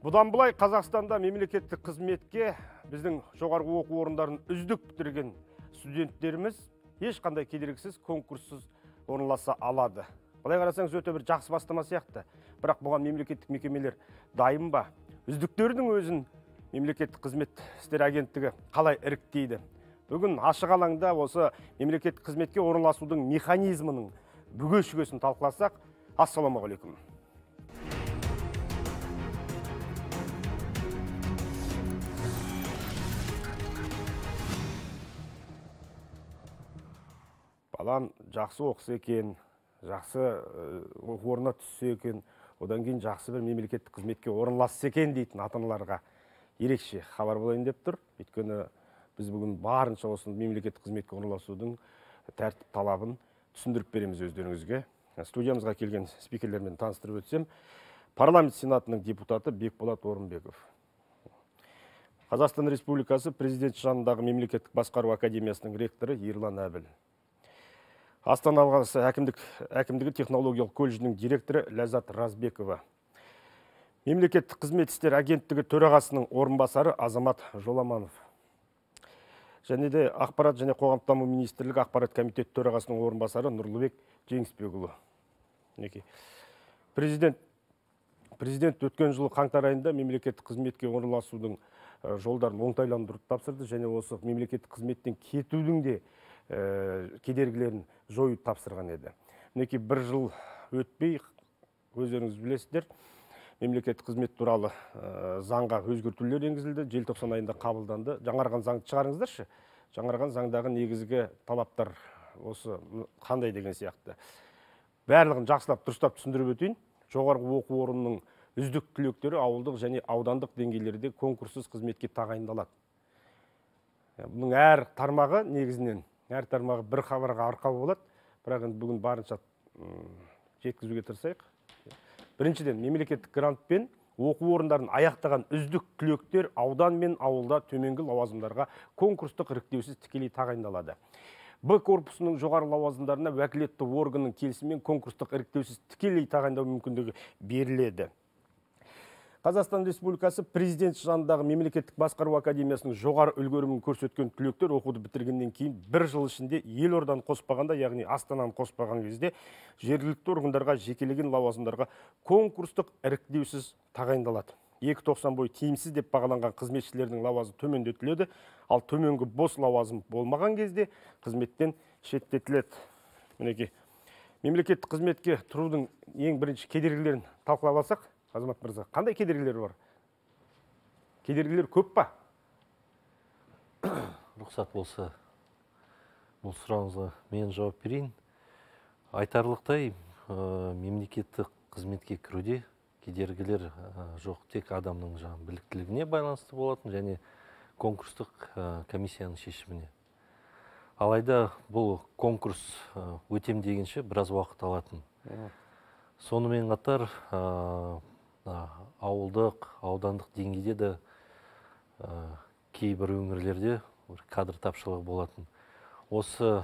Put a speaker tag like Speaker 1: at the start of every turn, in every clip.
Speaker 1: Бұдан былай Қазақстанда мемлекеттік қызметке біздің жоғарғы оқу орындарын үздік бітірген студенттеріміз ешқандай кедергісіз, конкурссыз орналаса алады. Былай қарасаңыз, өте бір жақсы бастама сияқты. Бірақ бұған мемлекеттік мекемелер дайын ба? Үздіктердің өзін мемлекеттік қызмет істері агенттігі қалай іріктейді? Бүгін ашық алаңда осы мемлекеттік қызметке орналасудың механизмінің бүге-шүгесін талқыласақ. Ассалаумағалейкум. Балам жақсы оқыса екен, жақсы оқу орнына түссе екен, одан кейін жақсы бір мемлекеттік қызметке орналасса екен дейтін ата-аналарға ерекше хабар болайын деп тұр. Өйткені біз бүгін барынша осы мемлекеттік қызметке орналасудың тәртіп талабын түсіндіріп береміз өздеріңізге. Студиямызға келген спикерлермен таныстырып өтсем, Парламент Сенатының депутаты Бекболат Орынбеков, Қазақстан Республикасы Президент жанындағы Мемлекеттік басқару академиясының ректоры Ерлан Әбіл, Астана қаласы әкімдігі технологиялық колледжінің директоры Ләззат Разбекова, Мемлекеттік қызмет істері агенттігі төрағасының орынбасары Азамат Жоламанов, және де Ақпарат және қоғамдық даму министрлігі ақпарат комитеті төрағасының орынбасары Нұрлыбек Жеңісбекұлы. Президент өткен жылы қаңтар айында мемлекеттік қызметке орналасудың жолдарын оңтайландырып тапсырды және осы мемлекеттік қызметтен кетудің де кедергілерін жою тапсырған еді. Мінекей, бір жыл өтпей, өздеріңіз білесіздер, мемлекеттік қызмет туралы заңға өзгертулер енгізілді, желтоқсан айында қабылданды. Жаңарған заңды шығарыңыздаршы. Жаңарған заңдағы негізгі талаптар осы қандай деген сияқты. Барлығын жақсылап, дұрыстап түсіндіріп өтейін. Жоғарғы оқу орнының үздік түлектері ауылдық және аудандық деңгейлерде конкурссыз қызметке тағайындалады. Бұның әр тармағы негізінен, әр тармағы бір хабарға арқау болады, бірақ енді бүгін барынша жеткізуге тырысайық. Біріншіден, мемлекеттік грантпен оқу орындарын аяқтаған үздік түлектер аудан мен ауылда төменгі лауазымдарға конкурстық іріктеусіз тікелей тағайындалады. Б корпусының жоғары лауазымдарына уәкілетті органның келісімімен конкурстық іріктеусіз тікелей тағайындау мүмкіндігі беріледі. Қазақстан Республикасы Президент жанындағы Мемлекеттік басқару академиясының жоғары үлгерімін көрсеткен түлектер оқуды бітіргеннен кейін бір жыл ішінде елорданы қоспағанда, яғни Астананы қоспаған кезде жергілікті органдарға, жекелеген лауазымдарға конкурстық іріктеусіз тағайындалады. 2,90 бойы тиімсіз деп бағаланған қызметшілердің лауазымы төмендетіледі, ал төменгі бос лауазым болмаған кезде қызметтен шеттетіледі. Мінекей, мемлекеттік қызметке тұрудың ең бірінші кедергілерін талқылап алсақ, Азамат мырза, қандай кедергілер бар? Кедергілер көп па?
Speaker 2: Рұқсат болса, бұл сұрағыңызға мен жауап берейін. Айтарлықтай мемлекеттік қызметке кіруде кедергілер жоқ, тек адамның жаңа біліктілігіне байланысты болатын және конкурстық комиссияның шешіміне. Алайда бұл конкурс өтем дегенше біраз уақыт алатын. Сонымен қатар ауылдық, аудандық деңгейде де кейбір өңірлерде кадр тапшылығы болатын. Осы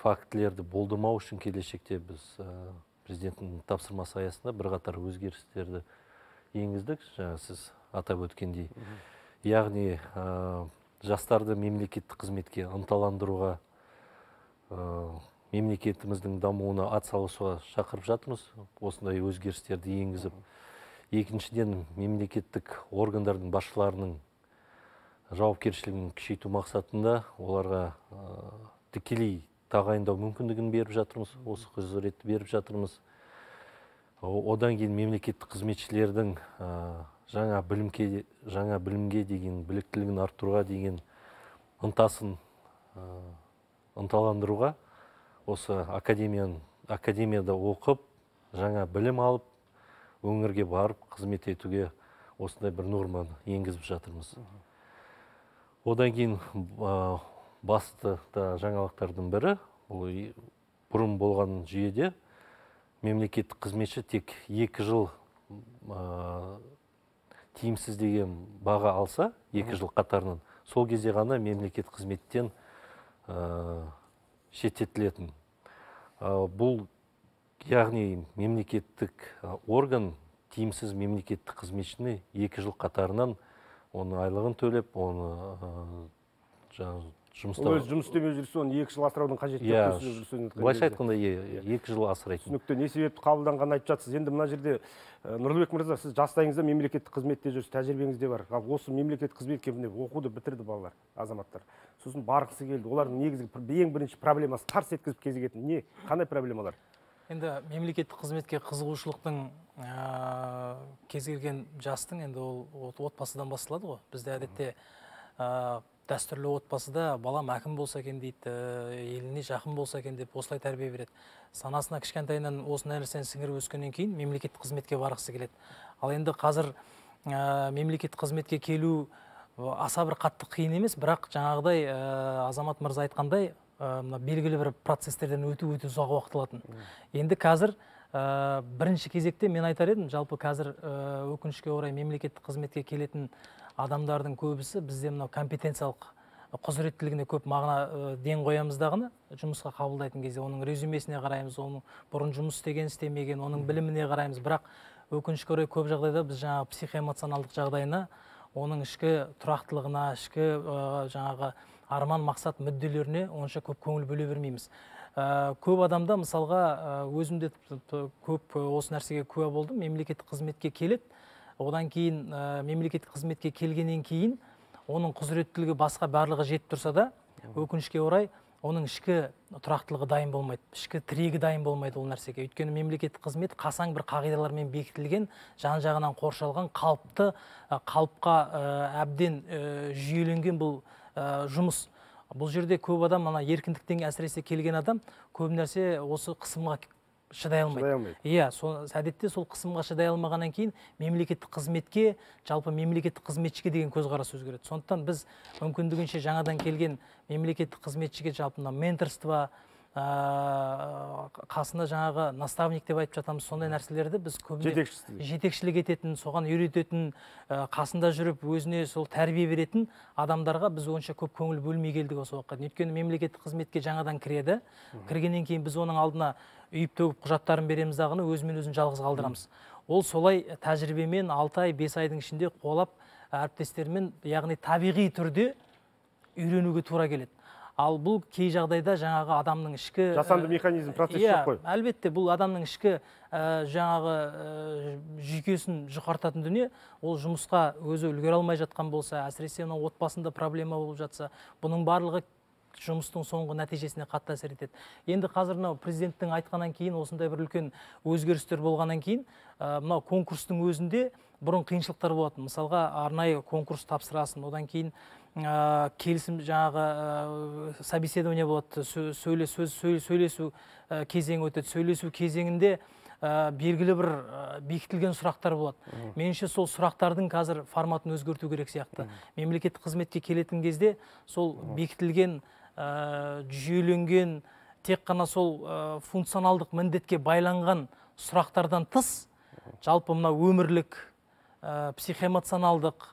Speaker 2: фактілерді болдырмау үшін келешекте біз президенттің тапсырмасы аясында бірқатар өзгерістерді енгіздік, жаңа сіз атап өткендей. Яғни жастарды мемлекеттік қызметке ынталандыруға, мемлекетіміздің дамуына атсалысуға шақырып жатырмыз, осындай өзгерістерді енгізіп. Екіншіден, мемлекеттік органдардың басшыларының жауапкершілігін күшейту мақсатында оларға тікелей тағайындау мүмкіндігін беріп жатырмыз, осы құзыретті беріп жатырмыз. Одан кейін мемлекеттік қызметшілердің жаңа білімге деген біліктілігін арттыруға деген ынтасын ынталандыруға осы академияда оқып, жаңа білім алып, өңірге барып қызмет етуге осындай бір норманы енгізіп жатырмыз. Одан кейін басты да жаңалықтардың бірі, бұл бұрын болған жүйеде мемлекеттік қызметші тек 2 жыл тиімсіз деген баға алса, 2 жыл қатарынан, сол кезде ғана мемлекеттік қызметтен шеттетілетін. Бұл яғни мемлекеттік орган тиімсіз мемлекеттік қызметшіні 2 жыл қатарынан оның айлығын төлеп, оны жұмыста...
Speaker 1: Ол өзі жұмыс істемей жүрсе, оны 2 жыл асыраудың қажеті жоқ.
Speaker 2: Былайша айтқанда, 2 жыл асырайтын.
Speaker 1: Түсінікті, не себепті қабылданғанын айтып жатсыз. Енді мына жерде Нұрлыбек мырза, сіз жастайыңызда мемлекеттік қызметте жүрсіз, тәжірибеңіз де бар. Ал осы мемлекеттік қызметке міне оқуды бітірді балалар, азаматтар. Сосын барғысы келді. Олардың негізгі ең бірінші проблемасы тарс еткізіп кезігетін не? Қандай проблемалар?
Speaker 3: Енді мемлекеттік қызметке қызығушылықтың кез келген жастың енді ол отбасыдан басталады ғой. Бізде әдетте дәстүрлі отбасыда балам әкім болса екен дейді, еліне жақын болса екен деп осылай тәрбие береді. Санасына кішкентайынан осы нәрсені сіңіріп өскеннен кейін мемлекеттік қызметке барғысы келеді. Ал енді қазір мемлекеттік қызметке келу аса бір қатты қиын емес, бірақ жаңағыдай Азамат мырза айтқандай, белгілі бір процестерден өту өте ұзақ уақыт алатын. Енді қазір бірінші кезекте мен айтар едім, жалпы қазір өкінішке орай мемлекеттік қызметке келетін адамдардың көбісі бізде мынау компетенциялық құзыреттілігіне көп мағына ден қоямыз дағыны, жұмысқа қабылдайтын кезде оның резюмесіне қараймыз, оның бұрын жұмыс істеген, істемеген, оның біліміне қараймыз. Бірақ өкінішке орай көп жағдайда біз жаңағы психоэмоционалдық жағдайына, оның ішкі тұрақтылығына, ішкі жаңағы арман, мақсат, мүдделеріне онша көп көңіл бөле бермейміз. Көп адамда мысалға өзімде көп осы нәрсеге куә болдым, мемлекеттік қызметке келеді, одан кейін мемлекеттік қызметке келгеннен кейін оның құзыреттілігі басқа барлығы жетіп тұрса да, өкінішке орай оның ішкі тұрақтылығы дайын болмайды, ішкі тірегі дайын болмайды ол нәрсеге. Өйткені мемлекеттік қызмет қасаң бір қағидалармен бекітілген, жан-жағынан қоршалған, қалыпты, қалыпқа әбден жүйеленген бұл жұмыс. Бұл жерде көп адам, ана еркіндіктен әсіресе келген адам, көп нәрсе осы қысымға шыдай алмайды. Иә, әдетте сол қысымға шыдай алмағаннан кейін мемлекеттік қызметке, жалпы мемлекеттік қызметшіге деген көзқарас өзгереді. Сондықтан біз мүмкіндігінше жаңадан келген мемлекеттік қызметшіге жалпы мына менторство, қасында жаңағы наставник деп айтып жатамыз, сондай нәрселерді біз көбіне жетекшілік ететін, соған үйрететін, қасында жүріп өзіне сол тәрбие беретін адамдарға біз онша көп көңіл бөлмей келдік осы уақытқа. Өйткені мемлекеттік қызметке жаңадан кіреді, кіргеннен кейін біз оның алдына үйіп төгіп құжаттарын береміз дағыны, өзімен өзін жалғыз қалдырамыз. Ол солай тәжірибемен 6 ай, 5 айдың ішінде қуалап әріптестермен, яғни табиғи түрде үйренуге тура келеді. Ал бұл кей жағдайда жаңағы адамның ішкі
Speaker 1: жасанды механизм, процесс жоқ қой.
Speaker 3: Әлбетте, бұл адамның ішкі жаңағы жүйкесін жұқартатын дүние. Ол жұмысқа өзі үлгере алмай жатқан болса, әсіресе мынау отбасында проблема болып жатса, бұның барлығы жұмыстың соңғы нәтижесіне қатты әсер етеді. Енді қазір мынау президенттің айтқаннан кейін, осындай бір үлкен өзгерістер болғаннан кейін, мынау конкурстың өзінде бұрын қиыншылықтар болатын. Мысалға, арнайы конкурс тапсырасың, одан кейін келісім жаңағы собеседование болады, сөйлесу кезеңі өтеді. Сөйлесу кезеңінде белгілі бір бекітілген сұрақтар болады. Меніңше сол сұрақтардың қазір форматын өзгерту керек сияқты. Мемлекеттік қызметке келетін кезде сол бекітілген, жүйеленген, тек қана сол функционалдық міндетке байланған сұрақтардан тыс, жалпы мына өмірлік, психоэмоционалдық,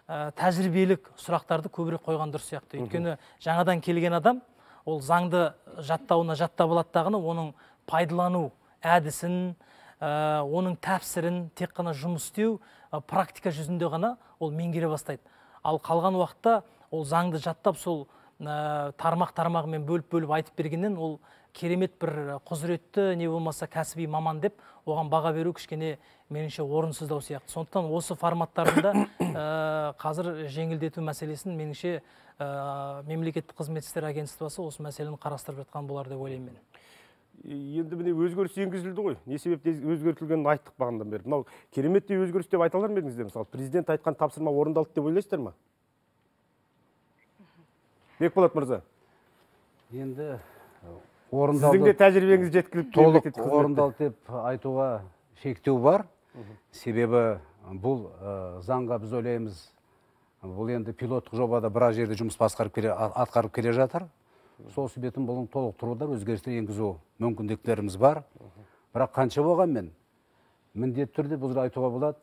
Speaker 3: тәжірибелік сұрақтарды көбірек қойған дұрыс сияқты. Өйткені жаңадан келген адам ол заңды жаттауына жаттап алады дағыны, оның пайдалану әдісін, оның тәпсірін тек қана жұмыс істеу практика жүзінде ғана ол меңгере бастайды. Ал қалған уақытта ол заңды жаттап, сол тармақ-тармағымен бөліп-бөліп айтып бергеннен ол керемет бір құзыретті, не болмаса кәсіби маман деп оған баға беру кішкене меніңше орынсыздау сияқты. Сондықтан осы форматтардың да қазір жеңілдету мәселесін меніңше мемлекеттік қызмет істері агентствосы осы мәселені қарастырып жатқан болар деп ойлаймын мен.
Speaker 1: Енді міне өзгеріс енгізілді ғой. Не себепті өзгертілгенін айттық бағанадан бері. Мынау кереметтей өзгеріс деп айта алар ма едіңіздер? Мысалы, президент айтқан тапсырма орындалды деп ойлайсыздар ма? Бекболат мырза.
Speaker 4: Енді орындалды.
Speaker 1: Сіздің де тәжірибеңіз жеткілікті.
Speaker 4: Толық орындалды деп айтуға шектеу бар. Себебі бұл заңға біз ойлаймыз, бұл енді пилоттық жобада біраз жерде жұмыс атқарып келе жатыр. Сол себептен бұның толықтыруда өзгерістер енгізу мүмкіндіктеріміз бар. Бірақ қанша болғанмен міндетті түрде бұл айтуға болады,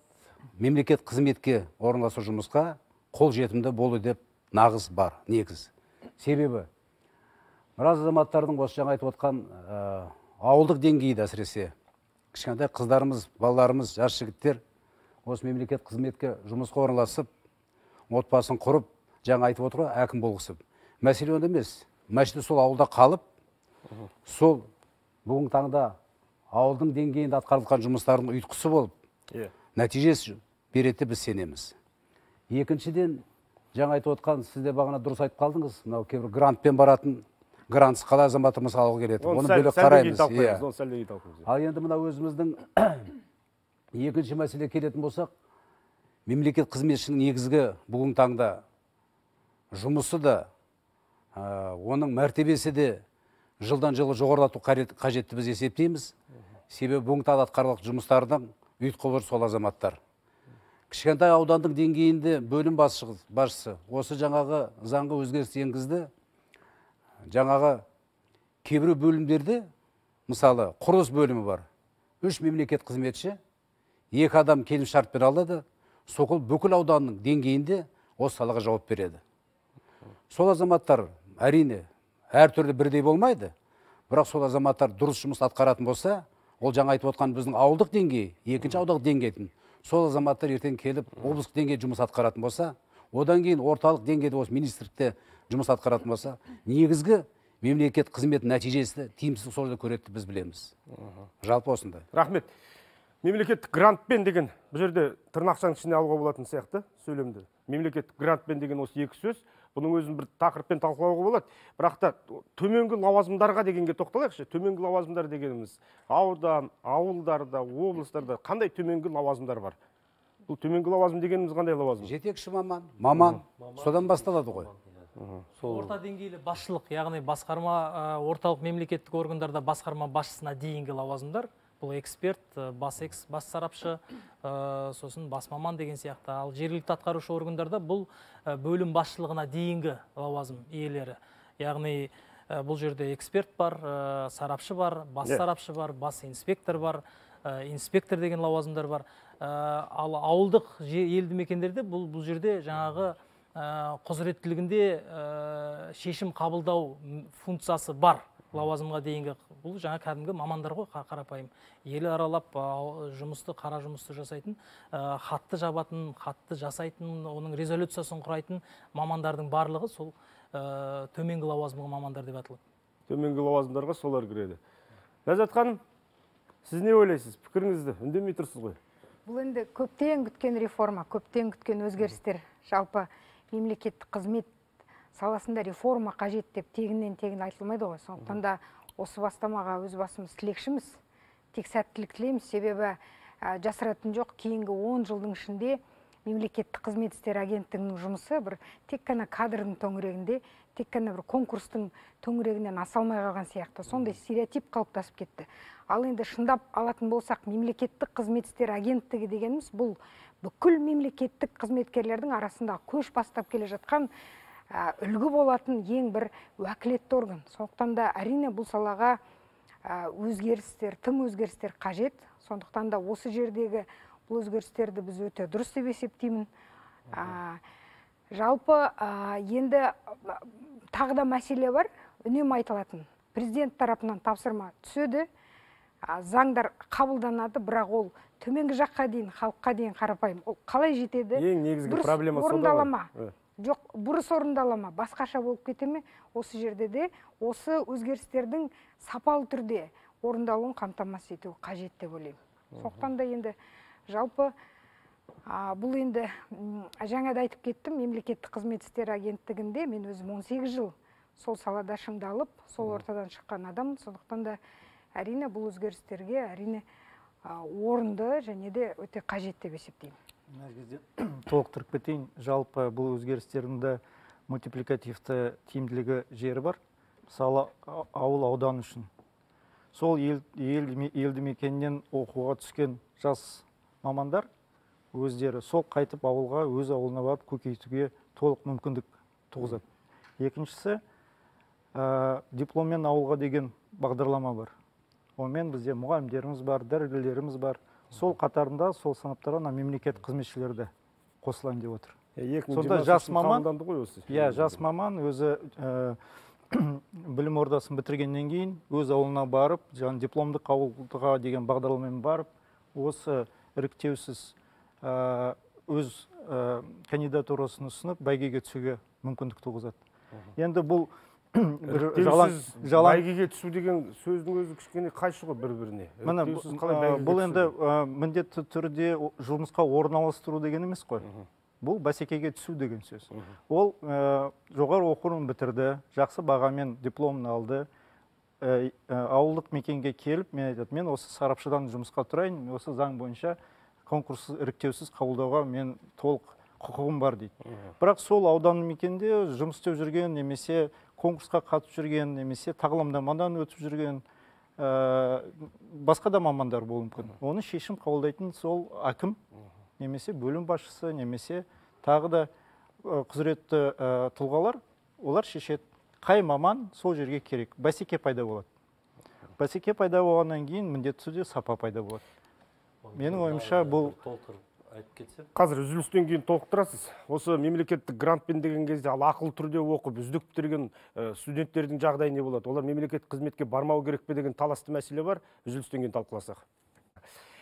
Speaker 4: мемлекет қызметке орналасу жұмысқа қол жетімді болу деп нағыз бар негіз. Себебі Біраз азаматтардың осы жаңа айтып отқан ауылдық деңгейде әсіресе кішкентай қыздарымыз, балаларымыз, жас жігіттер осы мемлекет қызметке жұмысқа орналасып, отбасын құрып, жаңа айтып отыр ғой, әкім болғысы. Мәселе онда емес. Мәселе сол ауылда қалып, сол бүгінгі таңда ауылдың деңгейінде атқарылған жұмыстардың ұйытқысы болып, нәтижесі береді біз сенеміз. Екіншіден, жаңа айтып отқан, сіз де бағана дұрыс айтып қалдыңыз, мынау кейбір грантпен баратын, грантсыз қалай азаматымыз алуға келеді. Оны бөлек қараймыз. Ал енді мына өзіміздің екінші мәселе келетін болсақ, мемлекет қызметшінің негізгі бүгінгі таңда жұмысы да, оның мәртебесі де жылдан жылы жоғарылату қажетті біз есептейміз. Себебі бүгінгі таңда атқарылған жұмыстардың ұйытқы сол азаматтар. Кішкентай аудандық деңгейінде бөлім басшысы осы жаңағы заңға өзгеріс енгізді. Жаңағы кейбір бөлімдерде, мысалы, құрылыс бөлімі бар. 3 мемлекет қызметші, 2 адам келісімшартпен алады, сол бүкіл ауданның деңгейінде осы салаға жауап береді. Сол азаматтар әрине әртүрлі бірдей болмайды, бірақ сол азаматтар дұрыс жұмыс атқаратын болса, ол жаңа айтып отқан біздің ауылдық деңгей, екінші аудандық деңгейдің, сол азаматтар ертең келіп облыстық деңгейде жұмыс атқаратын болса, одан кейін орталық деңгейде осы министрлікте жұмыс атқаратын болса, негізгі мемлекет қызметінің нәтижесі тиімсіздік сол жерде көреді біз білеміз. Жалпы осындай.
Speaker 1: Рахмет. Мемлекеттік грантпен деген бұл жерде тырнақшаның ішіне алуға болатын сияқты сөйлемді. Мемлекеттік грантпен деген осы екі сөз, бұның өзін бір тақырыппен талқылауға болады. Бірақ та төменгі лауазымдарға дегенге тоқталайықшы. Төменгі лауазымдар дегеніміз аудан, ауылдарда, облыстарда қандай төменгі лауазымдар бар? Бұл төменгі лауазым дегеніміз қандай лауазым?
Speaker 4: Жетекші маман, маман, содан басталады ғой.
Speaker 3: Орта деңгейлі басшылық, яғни басқарма, орталық мемлекеттік органдарда басқарма басшысына дейінгі лауазымдар. Бұл эксперт, бас сарапшы, сосын бас маман деген сияқты. Ал жергілікті атқарушы органдарда бұл бөлім басшылығына дейінгі лауазым иелері. Яғни бұл жерде эксперт бар, сарапшы бар, бас сарапшы бар, бас инспектор бар, инспектор деген лауазымдар бар. Ал ауылдық елді мекендерде бұл жерде жаңағы құзыреттілігінде шешім қабылдау функциясы бар лауазымға дейінгі. Бұл жаңа кәдімгі мамандар ғой, қарапайым. Ел аралап жұмысты, қара жұмысты жасайтын, хатты жабатын, хатты жасайтын, оның резолюциясын құрайтын мамандардың барлығы сол төменгі лауазымға мамандар деп аталады.
Speaker 1: Төменгі лауазымдарға солар кіреді. Ләззат ханым, сіз не ойлайсыз? Пікіріңізді үндемей тұрсыз ғой.
Speaker 5: Бұл енді көптен күткен реформа, көптен күткен өзгерістер. Жалпы мемлекеттік қызмет саласында реформа қажет деп тегіннен тегін айтылмайды ғой. Сондықтан да осы бастамаға өз басымыз тілекшіміз, тек сәттілік тілейміз. Себебі жасыратын жоқ, кейінгі 10 жылдың ішінде мемлекеттік қызмет істері агенттігінің жұмысы бір тек қана кадрдың төңірегінде, тек қана бір конкурстың төңірегінен аса алмай қалған сияқты. Сондай стереотип қалыптасып кетті. Ал енді шындап алатын болсақ, мемлекеттік қызмет істері агенттігі дегеніміз бұл бүкіл мемлекеттік қызметкерлердің арасында көш бастап келе жатқан үлгі болатын ең бір уәкілетті орган. Сондықтан да әрине бұл салаға өзгерістер, тың өзгерістер қажет. Сондықтан да осы жердегі бұл өзгерістерді біз өте дұрыс деп есептеймін. Жалпы енді тағы да мәселе бар, үнемі айтылатын. Президент тарапынан тапсырма түседі, заңдар қабылданады, бірақ ол төменгі жаққа дейін, халыққа дейін қарапайым. Ол қалай жетеді?
Speaker 1: Ең негізгі проблема сонда ғой.
Speaker 5: Жоқ, бұрыс орындала ма, басқаша болып кете ме, осы жерде де осы өзгерістердің сапалы түрде орындалуын қамтамасыз ету қажет деп ойлаймын. Сондықтан да енді жалпы бұл енді жаңа да айтып кеттім, мемлекеттік қызмет істері агенттігінде мен өзім 18 жыл сол салада шыңдалып, сол ортадан шыққан адаммын. Сондықтан да әрине бұл өзгерістерге әрине орынды және де өте қажет деп есептеймін.
Speaker 6: Мына жерде толықтырып кетейін, жалпы бұл өзгерістердің де мультипликативті тиімділігі жері бар. Мысалы, ауыл аудан үшін. Сол елді мекеннен оқуға түскен жас мамандар өздері сол қайтып ауылға, өз ауылына барып көкейтуге толық мүмкіндік туғызады. Екіншісі, дипломмен ауылға деген бағдарлама бар. Онымен бізде мұғалімдеріміз бар, дәрігерлеріміз бар. Сол қатарында, сол сыныптарға мемлекет қызметшілері қосылайын деп отыр. Сонда жас маман, иә, жас маман өзі Білім ордасын бітіргеннен кейін өз ауылына барып, жаңа дипломдық ауылға деген бағдарламамен барып, осы іріктеусіз өз кандидатурасын ұсынып, бәйгеге түсуге мүмкіндік туғызады. Енді бұл бір жалаң
Speaker 1: Бәйгеге түсу деген сөздің өзі кішкене қайшы ғой бір-біріне.
Speaker 6: Міне,
Speaker 1: Іріктеусіз қалай бәйгеге
Speaker 6: бұл
Speaker 1: түсу?
Speaker 6: Енді міндетті түрде жұмысқа орналастыру деген емес қой. Бұл бәсекеге түсу деген сөз. Ол жоғары оқу орнын бітірді, жақсы бағамен дипломын алды, ауылдық мекенге келіп, мен айтады, мен осы сарапшыдан жұмысқа тұрайын, осы заң бойынша конкурссыз, іріктеусіз қабылдауға мен толық құқығым бар дейді. Бірақ сол аудан мекенде жұмыс істеп жүрген, немесе конкурсқа қатысып жүрген, немесе тағылымдамадан өтіп жүрген басқа да мамандар болуы мүмкін. Оны шешім қабылдайтын сол әкім, немесе бөлім басшысы, немесе тағы да құзыретті тұлғалар, олар шешеді. Қай маман сол жерге керек. Бәсеке пайда болады. Бәсеке пайда болғаннан кейін міндетті түрде сапа пайда болады. Менің ойымша, бұл
Speaker 2: Толтырып айтып кетсем.
Speaker 1: Қазір үзілістен кейін толықтырасыз. Осы мемлекеттік грантпен деген кезде, ал ақылы түрде оқып, үздік бітірген студенттердің жағдайы не болады? Олар мемлекеттік қызметке бармау керек пе деген таласты мәселе бар. Үзілістен кейін талқыласақ.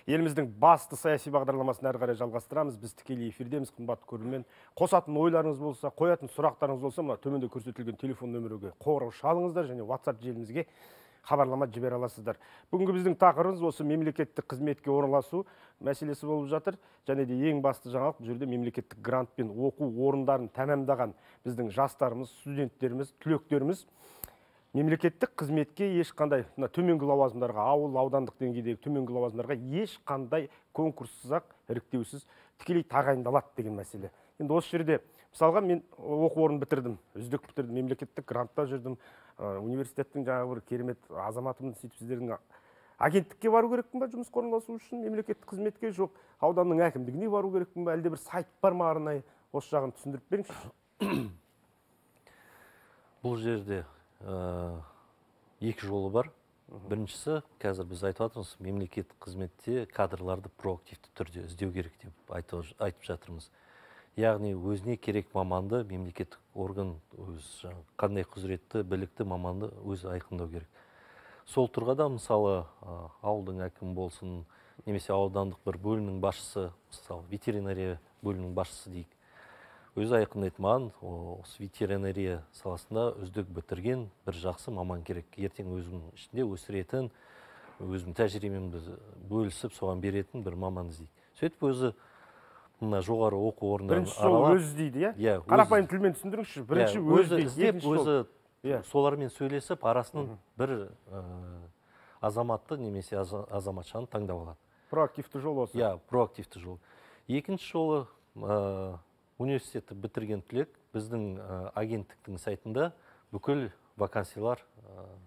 Speaker 1: Еліміздің басты саяси бағдарламасын әрі қарай жалғастырамыз. Біз тікелей эфирдеміз, қымбатты көрермен. Қосатын ойларыңыз болса, қоятын сұрақтарыңыз болса, мына төменде көрсетілген телефон нөмірге қоңырау шалыңыздар және WhatsApp желімізге хабарлама жібере аласыздар. Бүгінгі біздің тақырыбымыз осы мемлекеттік қызметке орналасу мәселесі болып жатыр. Және де ең басты жаңалық бұл жерде мемлекеттік грантпен оқу орындарын тәмамдаған біздің жастарымыз, студенттеріміз, түлектеріміз мемлекеттік қызметке ешқандай мына төменгі лауазымдарға, ауыл, аудандық деңгейдегі төменгі лауазымдарға ешқандай конкурссыз-ақ, іріктеусіз тікелей тағайындалады деген мәселе. Енді осы жерде мысалға мен оқу орнын бітірдім, үздік бітірдім, мемлекеттік грантта жүрдім, университеттің жаңағы бір керемет азаматымын, сөйтіп сіздердің агенттікке бару керекпін ба жұмысқа орналасу үшін, мемлекеттік қызметке, жоқ ауданның әкімдігіне бару керекпін ба, әлде бір сайт бар ма арнайы, осы жағын түсіндіріп беріңізші.
Speaker 2: Бұл жерде екі жолы бар. Біріншісі, қазір біз айтып жатырмыз, мемлекеттік қызметте кадрларды проактивті түрде іздеу керек деп айтып жатырмыз. Яғни өзіне керек маманды мемлекеттік орган өз қандай құзыретті, білікті маманды өзі айқындау керек. Сол тұрғыда мысалы ауылдың әкімі болсын, немесе аудандық бір бөлімнің басшысы, мысалы ветеринария бөлімінің басшысы дейік, өзі айқындайды, маған осы ветеринария саласында үздік бітірген бір жақсы маман керек. Ертең өзімнің ішінде өсіретін, өзімнің тәжірибемді бөлісіп соған беретін бір маман іздейді. Сөйтіп өзі мына жоғары оқу орындарын
Speaker 1: Бірінші жол
Speaker 2: аралап,
Speaker 1: өзі іздейді, иә?
Speaker 2: Иә, өзі
Speaker 1: Қарапайым тілмен түсіндіріңізші. Бірінші
Speaker 2: Иә,
Speaker 1: өзі
Speaker 2: өзі
Speaker 1: іздейді,
Speaker 2: іздеп,
Speaker 1: екінші жол.
Speaker 2: өзі
Speaker 1: Иә.
Speaker 2: солармен сөйлесіп, арасынан бір азаматты немесе азаматшаны таңдап алады.
Speaker 1: Проактивті жол осы.
Speaker 2: Иә, проактивті жол. Екінші жолы, университетті бітірген түлек біздің агенттіктің сайтында бүкіл вакансиялар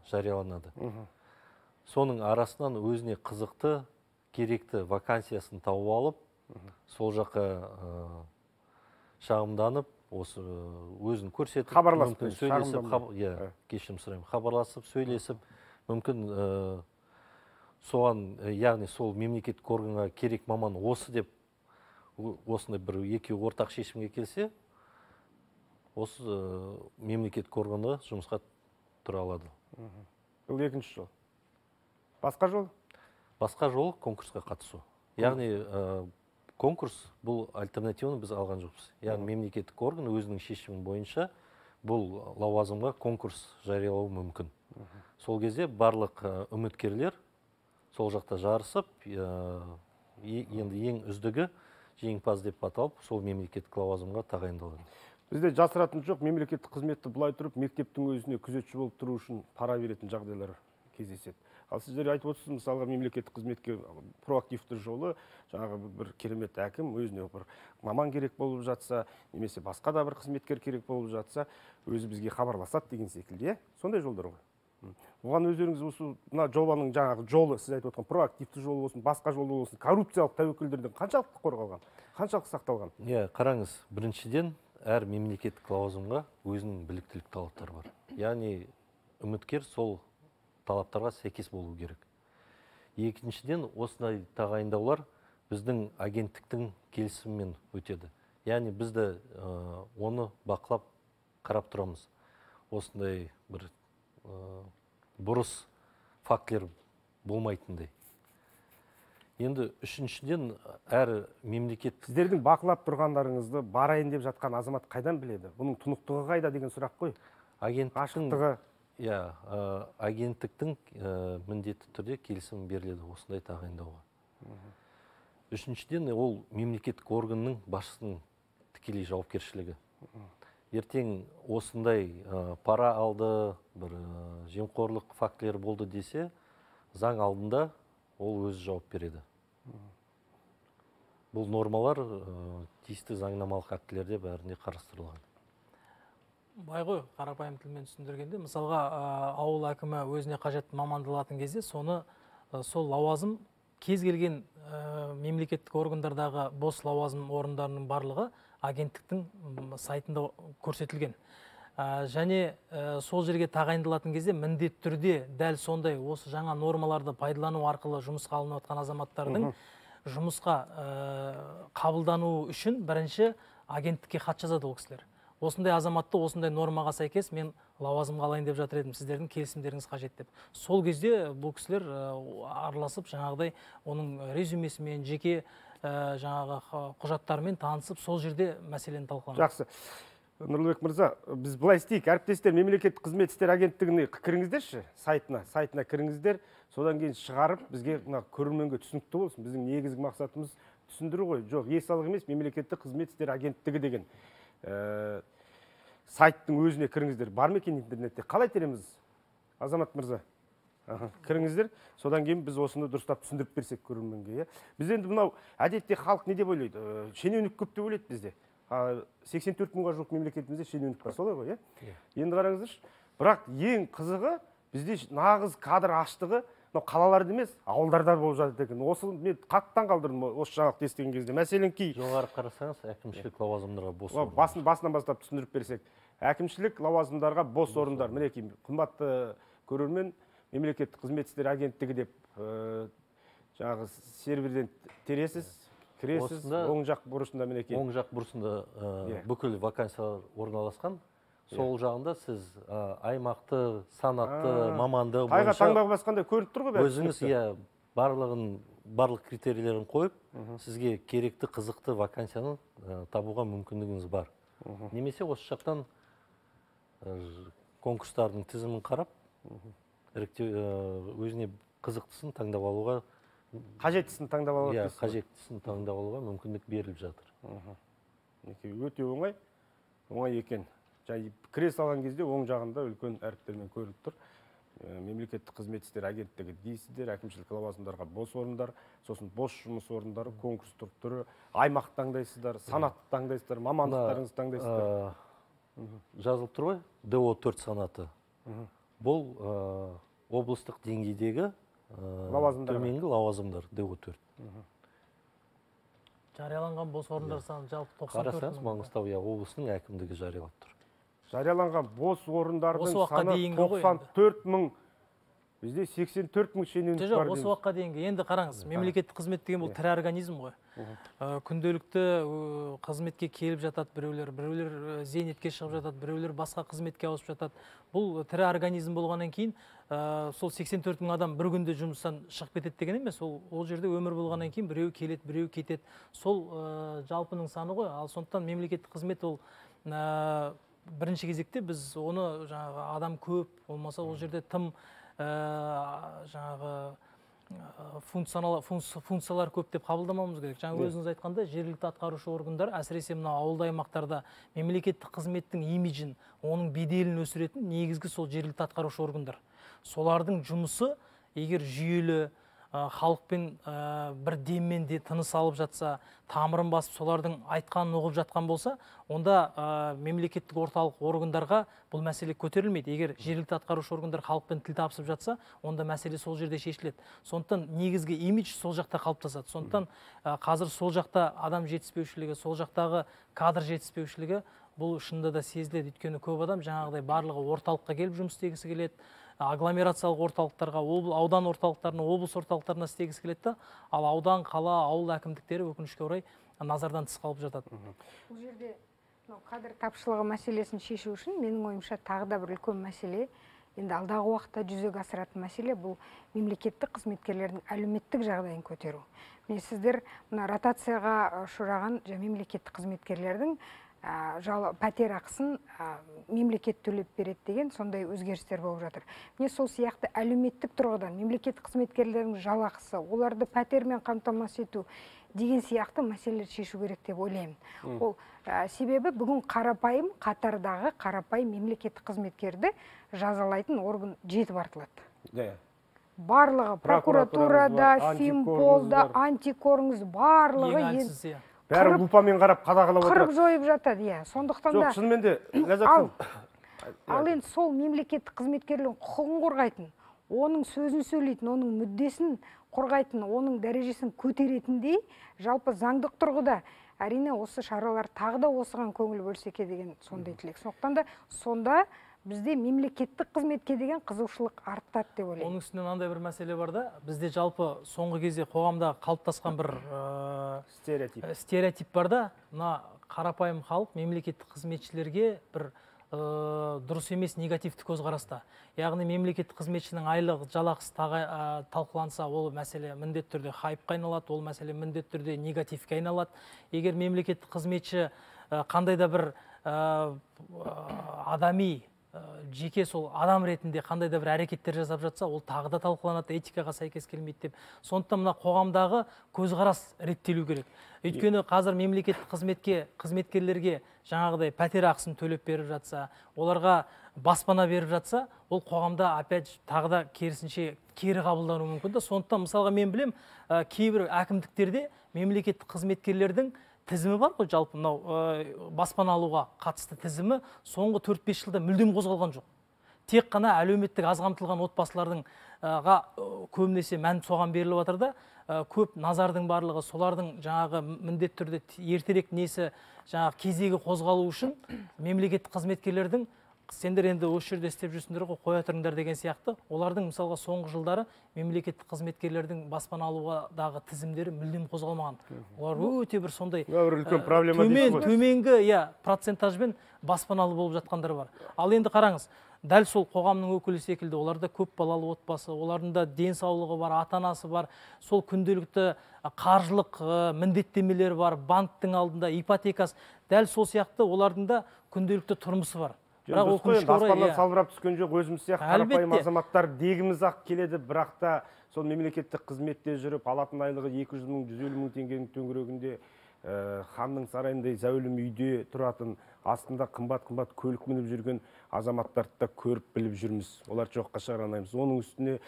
Speaker 2: жарияланады. Соның арасынан өзіне қызықты, керекті вакансиясын тауып алып, сол жаққа шағымданып, осы өзін көрсетіп,
Speaker 1: Хабарласып,
Speaker 2: мүмкін сөйлесіп,
Speaker 1: шағымданбай.
Speaker 2: Иә, кешірім сұраймын, хабарласып, сөйлесіп, мүмкін соған, яғни сол мемлекеттік органға керек маман осы деп осындай бір екеуі ортақ шешімге келсе, осы мемлекеттік органға жұмысқа тұра алады.
Speaker 1: Бұл екінші жол. Басқа жол?
Speaker 2: Басқа жол конкурсқа қатысу. Яғни конкурс бұл альтернативаны біз алған жоқпыз. Яғни мемлекеттік орган өзінің шешімі бойынша бұл лауазымға конкурс жариялауы мүмкін. Сол кезде барлық үміткерлер сол жақта жарысып, енді ең үздігі жеңімпаз деп аталып, сол мемлекеттік лауазымға тағайындалады.
Speaker 1: Бізде жасыратын жоқ, мемлекеттік қызметті былай тұрып, мектептің өзіне күзетші болып тұру үшін пара беретін жағдайлар кездеседі. Ал сіздер айтып отырсыз, мысалға мемлекеттік қызметке проактивті жолы, жаңағы бір керемет әкім өзіне бір маман керек болып жатса, немесе басқа да бір қызметкер керек болып жатса, өзі бізге хабарласады деген секілді, иә? Сондай жолдар ғой. Оған өздеріңіз осы мына жобаның жаңағы жолы, сіз айтып отқан проактивті жолы болсын, басқа жолы болсын, коррупциялық тәуекелдерден қаншалықты қорғалған, қаншалықты сақталған?
Speaker 2: Иә, қараңыз, біріншіден әр мемлекеттік лауазымға өзінің біліктілік талаптары бар. Яғни үміткер сол талаптарға сәйкес болу керек. Екіншіден, осындай тағайындаулар біздің агенттіктің келісімімен өтеді. Яғни біз де оны бақылап қарап тұрамыз. Осындай бір бұрыс фактілер болмайтындай. Енді үшіншіден, әр мемлекет...
Speaker 1: Сіздердің бақылап тұрғандарыңызды барайын деп жатқан азамат қайдан біледі? Бұның тұнықтығы қайда деген сұрақ қой. Ашықтығы.
Speaker 2: Иә, агенттіктің міндетті түрде келісім беріледі осындай тағайындауға. Үшіншіден, ол мемлекеттік органның басшысының тікелей жауапкершілігі. Ертең осындай пара алды, бір жемқорлық фактілері болды десе, заң алдында ол өзі жауап береді. Бұл нормалар тиісті заңнамалық актілерде бәрінде қарастырылған.
Speaker 3: Бай ғой, қарапайым тілмен түсіндіргенде, мысалға ауыл әкімі өзіне қажетті маманды алатын кезде соны сол лауазым кез келген мемлекеттік органдардағы бос лауазым орындарының барлығы агенттіктің сайтында көрсетілген. Және сол жерге тағайындалатын кезде міндетті түрде дәл сондай осы жаңа нормаларды пайдалану арқылы жұмысқа алынып жатқан азаматтардың жұмысқа қабылдануы үшін бірінші агенттікке хат жазады ол кісілер. Осындай азаматты осындай нормаға сәйкес мен лауазымға алайын деп жатыр едім, сіздердің келісімдеріңіз қажет деп. Сол кезде бұл кісілер араласып жаңағыдай оның резюмесімен, жеке жаңағы құжаттарымен танысып, сол жерде мәселені талқыланады.
Speaker 1: Жақсы. Нұрлыбек мырза, біз былай істейік, әріптестер, мемлекеттік қызмет істері агенттігіне кіріңіздерші, сайтына кіріңіздер, содан кейін шығарып, бізге мына көрерменге түсінікті болсын. Біздің негізгі мақсатымыз түсіндіру ғой. Жоқ, е-салық емес, мемлекеттік қызмет істері агенттігі деген сайттың өзіне кіріңіздер. Бар ма екен интернетте? Қалай тереміз, Азамат мырза? Кіріңіздер, содан кейін біз осыны дұрыстап түсіндіріп берсек көрерменге. Біз енді мынау әдетте халық не деп ойлайды? Шенеунік көп деп ойлайды бізде. 84 мыңға жуық мемлекетімізде шенеунік бар, солай ғой, иә? Енді қараңыздаршы, бірақ ең қызығы бізде нағыз кадр аштығы мынау қалаларда емес, ауылдарда болып жатыр екен. Осы мен қатты таң қалдырдым осы жаңалықты естіген кезде. Мәселен,
Speaker 2: жоғары қарасаңыз, әкімшілік лауазымдарға бос орындар.
Speaker 1: Басынан бастап түсіндіріп берсек, әкімшілік лауазымдарға бос орындар. Мінекей, қымбатты көрермен, мемлекеттік қызмет істері агенттігі деп жаңағы серверден тересіз, кіресіз, оң жақ бұрышында мінекей.
Speaker 2: Оң жақ бұрышында бүкіл вакансиялар орналасқан. Сол жағында сіз аймақты, санатты, маманды
Speaker 1: бойынша тайға таңбақ басқандай көрініп тұр ғой бәрі.
Speaker 2: Өзіңіз иә, барлық критерийлерін қойып, сізге керекті, қызықты вакансияны табуға мүмкіндігіңіз бар. Немесе осы жақтан конкурстардың тізімін қарап, өзіне қызықтысын таңдап алуға,
Speaker 1: қажеттісін таңдап алуға,
Speaker 2: иә, қажеттісін таңдап алуға мүмкіндік беріліп жатыр.
Speaker 1: Мінекей, өте оңай екен. Жай кіре салған кезде оң жағында үлкен әріптермен көрініп тұр. Мемлекеттік қызмет істері агенттігі дейсіздер, әкімшілік лауазымдарға бос орындар, сосын бос жұмыс орындары, конкурстық түрі, аймақты таңдайсыздар, санатты таңдайсыздар, мамандықтарыңызды таңдайсыздар.
Speaker 2: Жазылып тұр ғой, ДО4 санаты. Бұл облыстық деңгейдегі төменгі лауазымдар, ДО4.
Speaker 3: Жарияланған бос орындар саны жалпы 94
Speaker 2: мың. Қарасаңыз, Маңғыстау облысының әкімдігі жариялап тұр.
Speaker 1: Жарияланған бос орындардың саны 94 мың, бізде 84 мың шенеунік бар.
Speaker 3: Жоқ, осы уақытқа дейінгі. Енді қараңыз, мемлекеттік қызмет деген бұл тірі организм ғой. Күнделікті қызметке келіп жатады біреулер, біреулер зейнетке шығып жатады, біреулер басқа қызметке ауысып жатады. Бұл тірі организм болғаннан кейін сол 84 мың адам бір күнде жұмыстан шығып кетеді деген емес. Ол жерде өмір болғаннан кейін біреу келеді, біреу кетеді. Сол жалпының саны ғой. Ал сондықтан мемлекеттік қызмет ол бірінші кезекте біз оны жаңағы адам көп болмаса ол жерде тым жаңағы функциялар көп деп қабылдамауымыз керек. Жаңа өзіңіз айтқанда, жергілікті атқарушы органдар, әсіресе мына ауылды аймақтарда мемлекеттік қызметтің имиджін, оның беделін өсіретін негізгі сол жергілікті атқарушы органдар. Солардың жұмысы егер жүйелі, халықпен бір деммен де тыныс алып жатса, тамырын басып солардың айтқанын ұғып жатқан болса, онда мемлекеттік орталық органдарға бұл мәселе көтерілмейді. Егер жергілікті атқарушы органдар халықпен тіл табысып жатса, онда мәселе сол жерде шешіледі. Сондықтан негізгі имидж сол жақта қалыптасады. Сондықтан қазір сол жақта адам жетіспеушілігі, сол жақтағы кадр жетіспеушілігі бұл шынында да сезіледі. Өйткені көп адам жаңағыдай барлығы орталыққа келіп жұмыс істегісі келеді, агломерациялық орталықтарға, аудан орталықтарына, облыс орталықтарына істегісі келеді, ал аудан, қала, ауыл әкімдіктері өкінішке орай назардан тыс қалып жатады.
Speaker 5: Бұл жерде Кадр тапшылығы мәселесін шешу үшін менің ойымша тағы да бір үлкен мәселе, енді алдағы уақытта жүзеге асыратын мәселе, бұл мемлекеттік қызметкерлердің әлеуметтік жағдайын көтеру. Міне, сіздер мына ротацияға ұшыраған мемлекеттік қызметкерлердің пәтер ақысын мемлекет төлеп береді деген сондай өзгерістер болып жатыр. Міне, сол сияқты әлеуметтік тұрғыдан мемлекеттік қызметкерлердің жалақысы, оларды пәтермен қамтамасыз ету деген сияқты мәселелерді шешу керек деп ойлаймын. Ол себебі бүгін қарапайым қатардағы қарапайым мемлекеттік қызметкерді жазалайтын орган жетіп артылады. Барлығы прокуратурада, финполда, антикорыңыз, барлығы
Speaker 1: бәрі лупамен қарап қадағалап отырады.
Speaker 5: Қырып жойып жатады, иә. Сондықтан да
Speaker 1: жоқ, шынымен де Ләззат,
Speaker 5: ал енді сол мемлекеттік қызметкерлердің құқығын қорғайтын, оның сөзін сөйлейтін, оның мүддесін қорғайтын, оның дәрежесін көтеретіндей жалпы заңдық тұрғыда әрине осы шаралар тағы да осыған көңіл бөлсе деген сондай тілек. Сондықтан да сонда бізде мемлекеттік қызметке деген қызығушылық артады деп ойлаймын.
Speaker 3: Оның үстіне мынандай бір мәселе бар да, бізде жалпы соңғы кезде қоғамда қалыптасқан бір стереотип бар да, мына қарапайым халық мемлекеттік қызметшілерге бір дұрыс емес негативті көзқараста. Яғни мемлекеттік қызметшінің айлық жалақысы талқыланса, ол мәселе міндетті түрде хайпқа айналады, ол мәселе міндетті түрде негативке айналады. Егер мемлекеттік қызметші қандай да бір адами, жеке сол адам ретінде қандай да бір әрекеттер жасап жатса, ол тағы да талқыланады, этикаға сәйкес келмейді деп. Сондықтан мына қоғамдағы көзқарас реттелу керек. Өйткені қазір мемлекеттік қызметкерлерге жаңағыдай пәтер ақысын төлеп беріп жатса, оларға баспана беріп жатса, ол қоғамда опять тағы да керісінше кері қабылдануы мүмкін да. Сондықтан мысалға мен білем, кейбір әкімдіктерде мемлекеттік қызметкерлердің тізімі бар ғой, жалпы мынау баспана алуға қатысты тізімі соңғы 4-5 жылда мүлдем қозғалған жоқ. Тек қана әлеуметтік аз қамтылған отбасылардың көбінесе мән соған беріліп жатыр да, көп назардың барлығы солардың жаңағы міндетті түрде ертерек несі жаңағы кезегі қозғалу үшін мемлекеттік қызметкерлердің сендер енді осы жерде істеп жүрсіңдер ғой, қоя тұрыңдар деген сияқты, олардың мысалға соңғы жылдары мемлекеттік қызметкерлердің баспана алуғадағы тізімдері мүлдем қозғалмаған. Олар өте бір сондай
Speaker 1: үлкен проблема
Speaker 3: төменгі процентажбен баспаналы болып жатқандар бар. Ал енді қараңыз, дәл сол қоғамның өкілі секілді оларда көп балалы отбасы, олардың да денсаулығы бар, ата-анасы бар, сол күнделікті қаржылық міндеттемелері бар, банктің алдында ипотекасы, дәл сол сияқты олардың да күнделікті тұрмысы бар.
Speaker 1: Бірақ аспаннан салбырап түскен жоқ, өзіміз сияқты қарапайым азаматтар дегіміз ақ келеді, бірақ та сол мемлекеттік қызметте жүріп, алатын айлығы 200 мың, 150 мың теңгенің төңірегінде, ханның сарайындай зәулім үйде тұратын, астында қымбат-қымбат көлік мініп жүрген азаматтарды да көріп біліп жүрміз. Олар жоққа шығара алмаймыз. Оның үстіне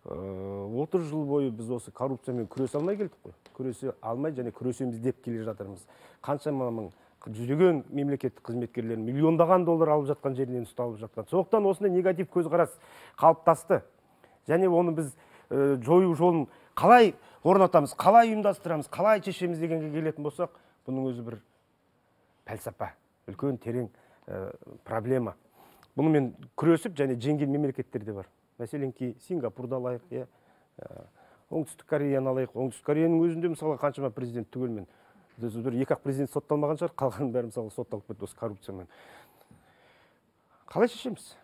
Speaker 1: 30 жыл бойы біз осы коррупциямен күресе алмай келдік қой. Күресе алмай және күресеміз деп келе жатырмыз. Қаншама мың жүздеген мемлекеттік қызметкерлер миллиондаған доллар алып жатқан жерінен ұсталып жатқан. Сондықтан осындай негатив көзқарас қалыптасты. Және оны біз жою жолын қалай орнатамыз, қалай ұйымдастырамыз, қалай шешеміз дегенге келетін болсақ, бұның өзі бір пәлсапа, үлкен терең проблема. Бұнымен күресіп және жеңген мемлекеттер де бар. Мәселен, Сингапурды алайық, Оңтүстік Кореяны алайық. Оңтүстік Кореяның өзінде мысалға қаншама президент түгелмен бір екі-ақ президент сотталмаған шығар, қалғанның бәрі мысалы сотталып кетті осы коррупциямен. Қалай шешеміз?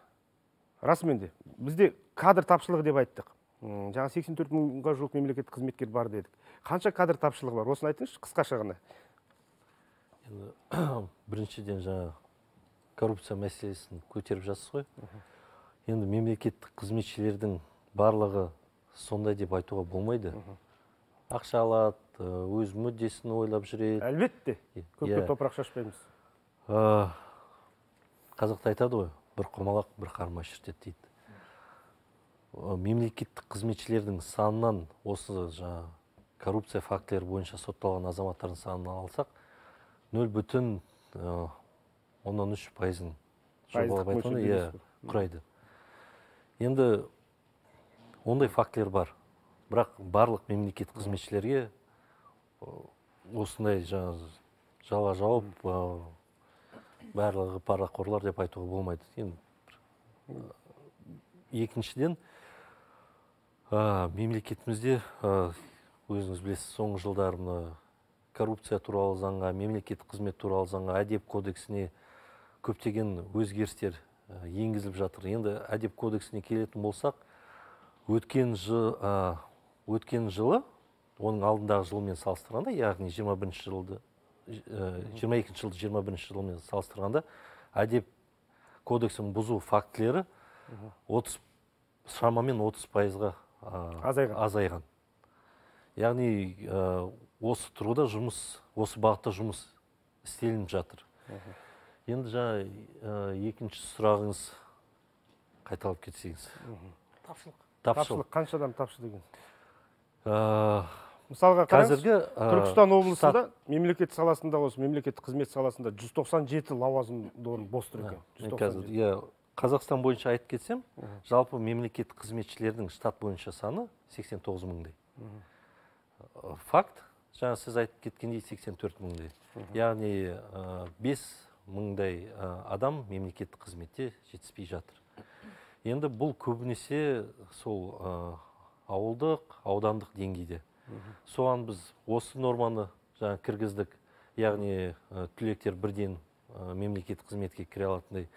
Speaker 1: Расымен де, бізде кадр тапшылығы деп айттық. Жаңа 84 мыңға жуық мемлекеттік қызметкер бар дедік. Қанша кадр тапшылығы бар? Осыны айтыңызшы қысқаша ғана.
Speaker 2: Енді біріншіден жаңа коррупция мәселесін көтеріп жатсыз ғой. Енді мемлекеттік қызметшілердің барлығы сондай деп айтуға болмайды. Ақша алады, өз мүддесін ойлап жүреді.
Speaker 1: Әлбетте, көпке топырақ шашпаймыз.
Speaker 2: Қазақта айтады ғой, бір құмалақ бір қарма шіртеді дейді. Мемлекеттік қызметшілердің санынан осы жаңа коррупция фактілері бойынша сотталған азаматтардың санын алсақ, 0,3%-ын жобалап айтқанда құрайды. Енді ондай фактілер бар. Бірақ барлық мемлекет қызметшілерге осындай жала жауып, барлығы парақорлар деп айтуға болмайды. Енді екіншіден, мемлекетімізде өзіңіз білесіз, соңғы жылдары мына коррупция туралы заңға, мемлекеттік қызмет туралы заңға, әдеп кодексіне көптеген өзгерістер енгізіліп жатыр. Енді әдеп кодексіне келетін болсақ, өткен жылы, оның алдындағы жылмен салыстырғанда, яғни 22 жылды 21 жылмен салыстырғанда, әдеп кодексін бұзу фактілері шамамен 30%-ға азайған. Яғни осы тұрғыда жұмыс, осы бағытта жұмыс істелініп жатыр. Енді жаңа екінші сұрағыңыз қайталап кетсеңіз.
Speaker 3: Тапшылық.
Speaker 1: Тапшылық. Қаншадан тапшы деген? Мысалға қараңыз, Түркістан облысында мемлекет саласында, осы мемлекеттік қызмет саласында 197 лауазымды орын бос тұр екен.
Speaker 2: 197. Қазақстан бойынша айтып кетсем, жалпы мемлекеттік қызметшілердің штат бойынша саны 89 мыңдай. Факт, жаңа сіз айтып кеткендей 84 мыңдай. Яғни 5 мыңдай адам мемлекеттік қызметте жетіспей жатыр. Енді бұл көбінесе сол ауылдық, аудандық деңгейде. Соған біз осы норманы жаңа кіргіздік, яғни түлектер бірден мемлекеттік қызметке кіре алатындай.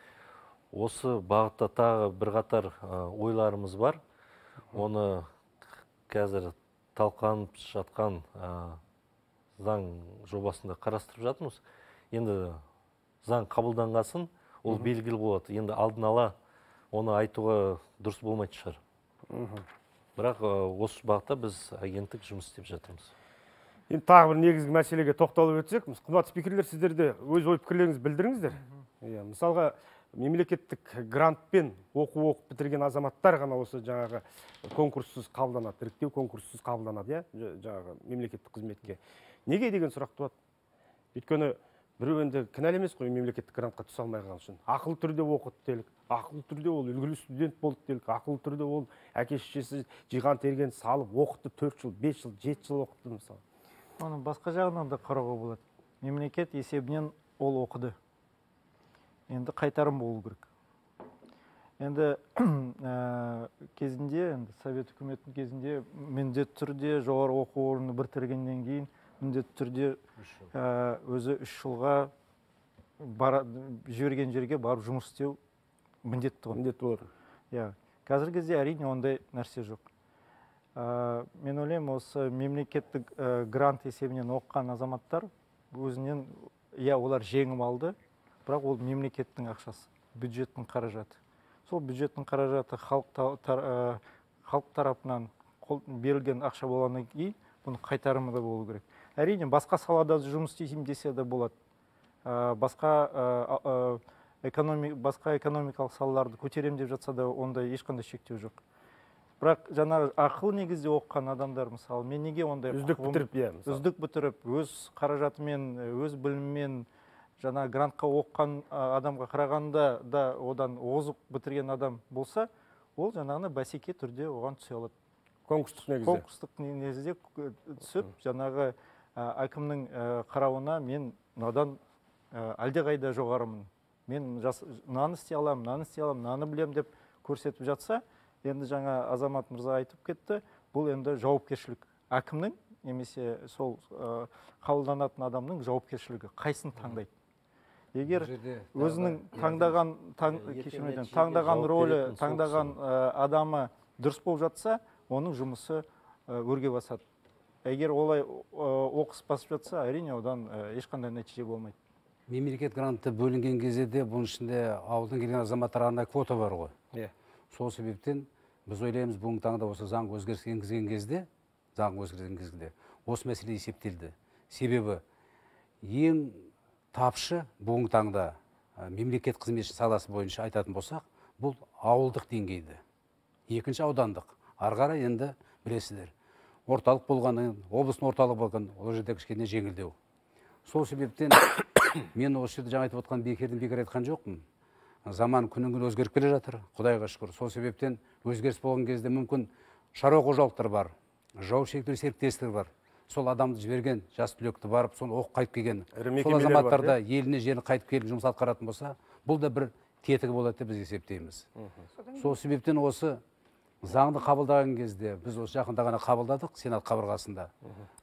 Speaker 2: Осы бағытта тағы бірқатар ойларымыз бар. Оны қазір талқыланып жатқан заң жобасында қарастырып жатырмыз. Енді заң қабылданғасын ол белгілі болады. Енді алдын ала оны айтуға дұрыс болмайтын шығар. Бірақ осы бағытта біз агенттік жұмыс істеп жатырмыз.
Speaker 1: Енді тағы бір негізгі мәселеге тоқталып өтсек, қымбатты спикерлер, сіздер де өз ой пікірлеріңізді білдіріңіздер. Мысалға, мемлекеттік грантпен оқу оқып бітірген азаматтар ғана осы жаңағы конкурссыз қабылданады, іріктеу конкурссыз қабылданады, жаңағы мемлекеттік қызметке. Неге деген сұрақ туады? Өйткені біреу енді кінәлі емес қой мемлекеттік грантқа түсе алмай қалған үшін. Ақылы түрде оқыды делік, ақылы түрде ол үлгілі студент болды делік, ақылы түрде ол әке шешесі жиған терген салып оқытты 4 жыл, 5 жыл, 7 жыл оқытты мысалы.
Speaker 6: Оның басқа жағынан да қарауға болады. Мемлекет есебінен ол оқыды. Енді қайтарым болу керек. Енді кезінде, енді Совет үкіметінің кезінде міндетті түрде жоғары оқу орнын бітіргеннен кейін міндетті түрде өзі 3 жылға жіберген жерге барып жұмыс істеу міндетті ғой.
Speaker 1: Міндетті болады.
Speaker 6: Иә. Қазіргі кезде әрине ондай нәрсе жоқ. Мен ойлаймын, осы мемлекеттік грант есебінен оқыған азаматтар өзінен, иә, олар жеңіп алды, бірақ ол мемлекеттің ақшасы, бюджеттің қаражаты. Сол бюджеттің қаражаты халық тарапынан берілген ақша болғаннан кейін бұның қайтарымы да болу керек. Әрине, басқа салада жұмыс істеймін десе де болады. Басқа экономикалық салаларды көтерем деп жатса да ондай ешқандай шектеу жоқ. Бірақ жаңағы ақыл негізде оқыған адамдар, мысалы, мен неге ондай
Speaker 1: үздік бітіріп, иә,
Speaker 6: үздік бітіріп, өз қаражатымен, өз білімімен жаңа грантқа оқыған адамға қарағанда да одан озық бітірген адам болса, ол жаңағыны бәсеке түрде оған түсе алады.
Speaker 1: Конкурстық негізде.
Speaker 6: Конкурстық негізде түсіп, жаңағы әкімнің қарауына мен мынадан әлдеқайда жоғарымын. Мен мынаны істей аламын, мынаны істей аламын, мынаны білемін деп көрсетіп жатса, енді жаңа Азамат мырза айтып кетті, бұл енді жауапкершілік әкімнің немесе сол қабылданатын адамның жауапкершілігі, қайсын таңдайды. Егер өзінің таңдаған ролі, таңдаған адамы дұрыс болып жатса, оның жұмысы өрге басады. Егер олай оқыс басып жатса, әрине одан ешқандай нәтиже болмайды.
Speaker 4: Мемлекет гранты бөлінген кезде де бұның ішінде ауылдан келген азаматтар арнайы квота бар ғой. Сол себептен біз ойлаймыз, бүгінгі таңда осы заң өзгеріс енгізген кезде, осы мәселе есептелді. Себебі ең тапшы бүгінгі таңда мемлекет қызметші саласы бойынша айтатын болсақ, бұл ауылдық деңгейде. Екінші аудандық. Ары қарай енді білесіздер, орталық болғанын, облыстың орталығы болған, ол жерде кішкене жеңілдеу. Сол себептен мен осы жерде жаңа айтып отқан бекерден бекер айтқан жоқпын. Заман күннен күн өзгеріп келе жатыр, Құдайға шүкір. Сол себептен өзгеріс болған кезде мүмкін шаруа қожалықтар бар, жауапкершілікті серіктестіктер бар. Сол адамды жіберген жас түлекті барып, соны оқып қайтып келген, сол азаматтар да еліне жеріне қайтып келіп жұмыс атқаратын болса, бұл да бір тетігі болады деп біз есептейміз. Сол себептен осы заңды қабылдаған кезде, біз осы жақында ғана қабылдадық Сенат қабырғасында.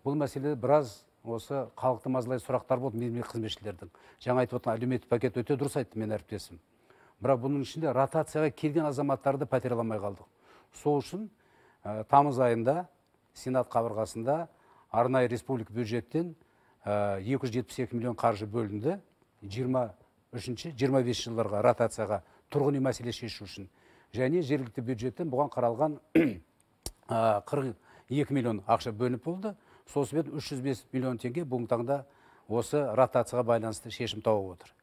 Speaker 4: Бұл мәселе біраз осы халықты мазалай сұрақтар болды мемлекеттік қызметшілердің. Жаңа айтып отырған әлеуметтік пакет өте дұрыс айтты мен әріптесім. Бірақ бұның ішінде ротацияға келген азаматтарды пәтер ала алмай қалдық. Сол үшін тамыз айында Сенат қабырғасында арнайы республика бюджеттен 272 миллион қаржы бөлінді. 23-25 жылдарға ротацияға тұрғын үй мәселесі шешу үшін. Және жергілікті бюджеттен бұған қаралған 42 миллион ақша бөлініп болды. Сол себепті 305 миллион теңге бүгінгі таңда осы ротацияға байланысты шешім тауып отыр.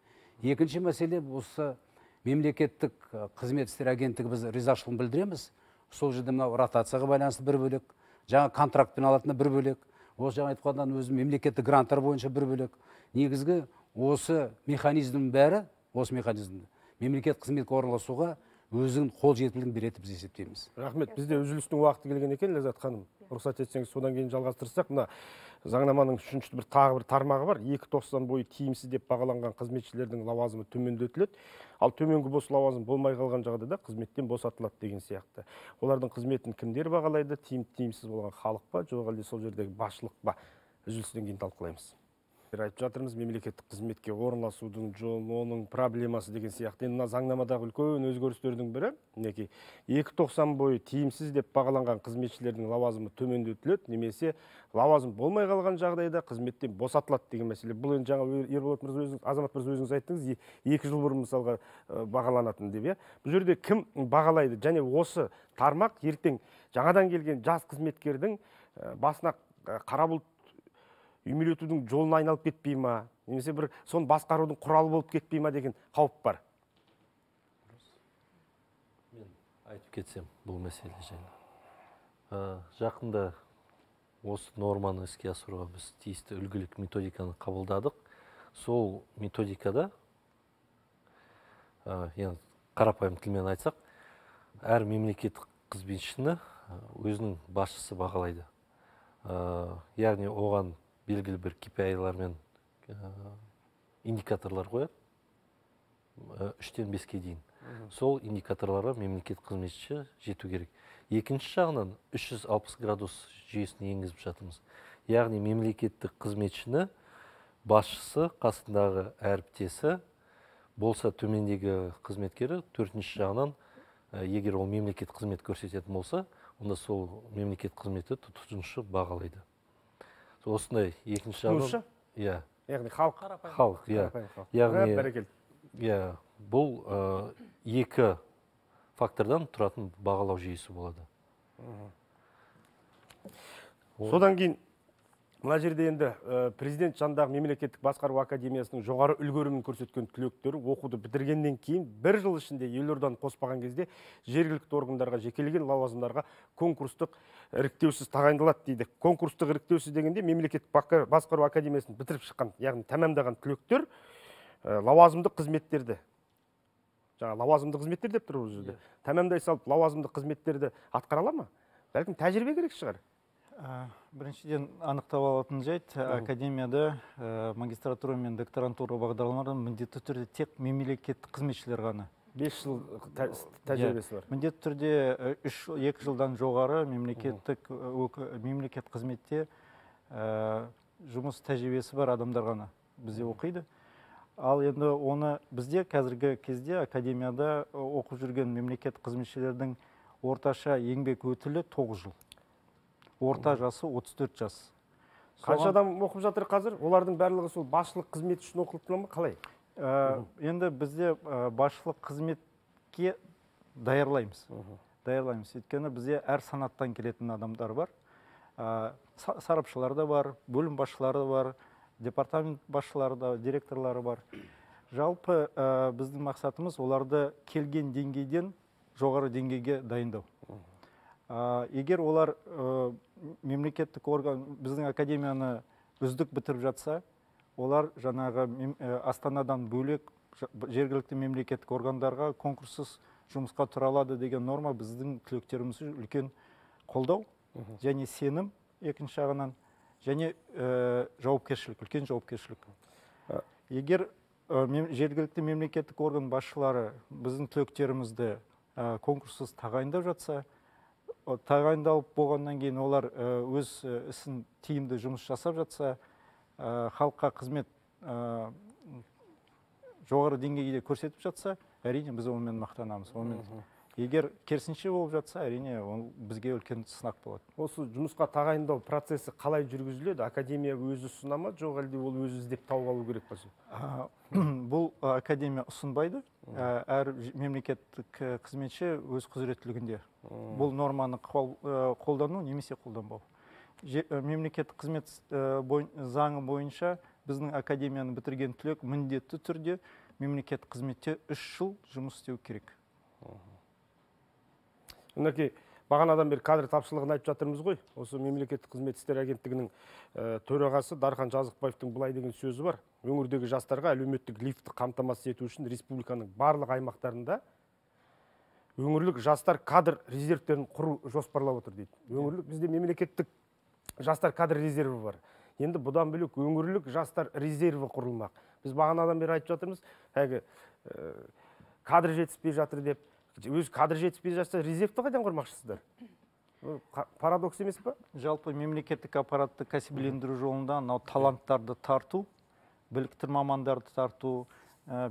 Speaker 4: Екінші мәселе, осы мемлекеттік қызмет істері агенттігі біз ризашылығын білдіреміз. Сол жерде мынау ротацияға байланысты бір бөлек, жаңа контрактпен алатыны бір бөлек, осы жаңа айтқандан өзі мемлекеттік гранттар бойынша бір бөлек. Негізгі осы механизмнің бәрі, осы механизмді мемлекет қызметке орналасуға өзінің қол жетімділігін береді біз есептейміз.
Speaker 1: Рахмет. Бізде үзілістің уақыты келген екен, Ләззат ханым. Рұқсат етсеңіз, содан кейін жалғастырсақ. Мына заңнаманың үшінші бір тағы бір тармағы бар. 2 90 бойы тиімсіз деп бағаланған қызметшілердің лауазымы төмендетіледі. Ал төменгі бос лауазым болмай қалған жағдайда қызметтен босатылады деген сияқты. Олардың қызметін кімдер бағалайды? Тиімді, тиімсіз болған халық па, жоқ әлде сол жердегі басшылық па? Үзілістен кейін талқылаймыз. Айтып жатырмыз мемлекеттік қызметке орналасудың жолы, оның проблемасы деген сияқты. Енді мына заңнамадағы үлкен өзгерістердің бірі мінекей, 2 90 бойы тиімсіз деп бағаланған қызметшілердің лауазымы төмендетіледі немесе лауазым болмай қалған жағдайда қызметтен босатылады деген мәселе. Бұл енді жаңа Ерболат мырза өзіңіз, Азамат мырза, өзіңіз айттыңыз, 2 жыл бұрын мысалға бағаланатын деп, иә. Бұл жерде кім бағалайды және осы тармақ ертең жаңадан келген жас қызметкердің басына қара бұлт үймелетудің жолына айналып кетпей ма, немесе бір соны басқарудың құралы болып кетпей ма деген қауіп бар.
Speaker 2: Мен айтып кетсем бұл мәселе жайлы. Жақында осы норманы іске асыруға біз тиісті үлгілік методиканы қабылдадық. Сол методикада, енді қарапайым тілмен айтсақ, әр мемлекеттік қызметшіні өзінің басшысы бағалайды. Яғни оған белгілі бір KPI-лар мен индикаторлар қояды, 3-тен 5-ке дейін. Сол индикаторларға мемлекеттік қызметші жету керек. Екінші жағынан, 360 градус жүйесін енгізіп жатырмыз. Яғни мемлекеттік қызметшіні басшысы, қасындағы әріптесі болса, төмендегі қызметкері, төртінші жағынан, егер ол мемлекет қызмет көрсететін болса, онда сол мемлекет қызметті тұтынушы бағалайды. Осындай екінші жағынан.
Speaker 1: Тұтынушы?
Speaker 2: Иә.
Speaker 1: Яғни халық.
Speaker 2: Халық, иә.
Speaker 1: Қарапайым халық.
Speaker 2: Яғни
Speaker 1: Бәрекелді.
Speaker 2: Иә, бұл екі фактордан тұратын бағалау жүйесі болады.
Speaker 1: Содан кейін мына жерде енді президент жанындағы мемлекеттік басқару академиясының жоғары үлгерімін көрсеткен түлектері оқуды бітіргеннен кейін бір жыл ішінде елорданы қоспаған кезде жергілікті органдарға, жекелеген лауазымдарға конкурстық іріктеусіз тағайындалады дейді. Конкурстық іріктеусіз дегенде мемлекеттік басқару академиясын бітіріп шыққан, яғни тәмамдаған түлектер лауазымдық қызметтерді, жаңа лауазымды қызметтер деп тұр бұл жерде, тәмамдай салып лауазымды қызметтерді атқара ала ма? Бәлкім, тәжірибе керек шығар.
Speaker 6: Біріншіден, анықтап алатын жайт: академияда магистратура мен докторантура бағдарламаларында міндетті түрде тек мемлекеттік қызметшілер ғана.
Speaker 1: 5 жыл тәжірибесі бар.
Speaker 6: Міндетті түрде 2 жылдан жоғары мемлекет қызметте жұмыс тәжірибесі бар адамдар ғана бізде оқиды. Ал енді оны бізде қазіргі кезде академияда оқып жүрген мемлекет қызметшілердің орташа еңбек өтілі 9 жыл. Орта жасы 34 жас.
Speaker 1: Қанша адам оқып жатыр қазір? Олардың барлығы сол басшылық қызмет үшін оқылып тұра ма, қалай?
Speaker 6: Енді бізде басшылық қызметке даярлаймыз. Даярлаймыз. Өйткені бізде әр санаттан келетін адамдар бар. Сарапшылар да бар, бөлім басшылары да бар, департамент басшылары да, директорлары бар. Жалпы біздің мақсатымыз — оларды келген деңгейден жоғары деңгейге дайындау. Егер олар мемлекеттік орган, біздің академияны үздік бітіріп жатса, олар жаңағы Астанадан бөлек жергілікті мемлекеттік органдарға конкурссыз жұмысқа тұра алады деген норма біздің түлектеріміз үшін үлкен қолдау және сенім, екінші жағынан және жауапкершілік, үлкен жауапкершілік. Егер жергілікті мемлекеттік орган басшылары біздің түлектерімізді конкурссыз тағайындап жатса, тағайындалып болғаннан кейін олар өз ісін тиімді жұмыс жасап жатса. халыққа қызмет жоғары деңгейде көрсетіп жатса, әрине біз онымен мақтанамыз. Онымен егер керісінше болып жатса, әрине ол бізге үлкен сынақ болады.
Speaker 1: Осы жұмысқа тағайындау процесі қалай жүргізіледі? Академия өзі ұсына ма, жоқ әлде ол өзі іздеп тауып алу керек пе?
Speaker 6: Бұл академия ұсынбайды. Әр мемлекеттік қызметші өз құзыреттілігінде. Бұл норманы қолдану немесе қолданбау. Мемлекеттік қызмет заңы бойынша біздің академияны бітірген түлек міндетті түрде мемлекеттік қызметте 3 жыл жұмыс істеу керек.
Speaker 1: Мінекей, бағанадан бері кадр тапшылығын айтып жатырмыз ғой. Осы мемлекеттік қызмет істері агенттігінің төрағасы Дархан Жазықбаевтың былай деген сөзі бар. Өңірдегі жастарға әлеуметтік лифтті қамтамасыз ету үшін республиканың барлық аймақтарында өңірлік жастар кадр резервтерін құру жоспарлап отыр дейді. Өңірлік, бізде мемлекеттік жастар кадр резерві бар. Енді бұдан бөлек өңірлік жастар резерві құрылмақ. Біз бағанадан бері айтып жатырмыз, әлгі кадр жетіспей жатыр деп. Өз кадр жетіспей жатса, резервті қайдан құрмақшысыздар? Парадокс емес па?
Speaker 6: Жалпы мемлекеттік аппаратты кәсібилендіру жолында мынау таланттарды тарту, білікті мамандарды тарту,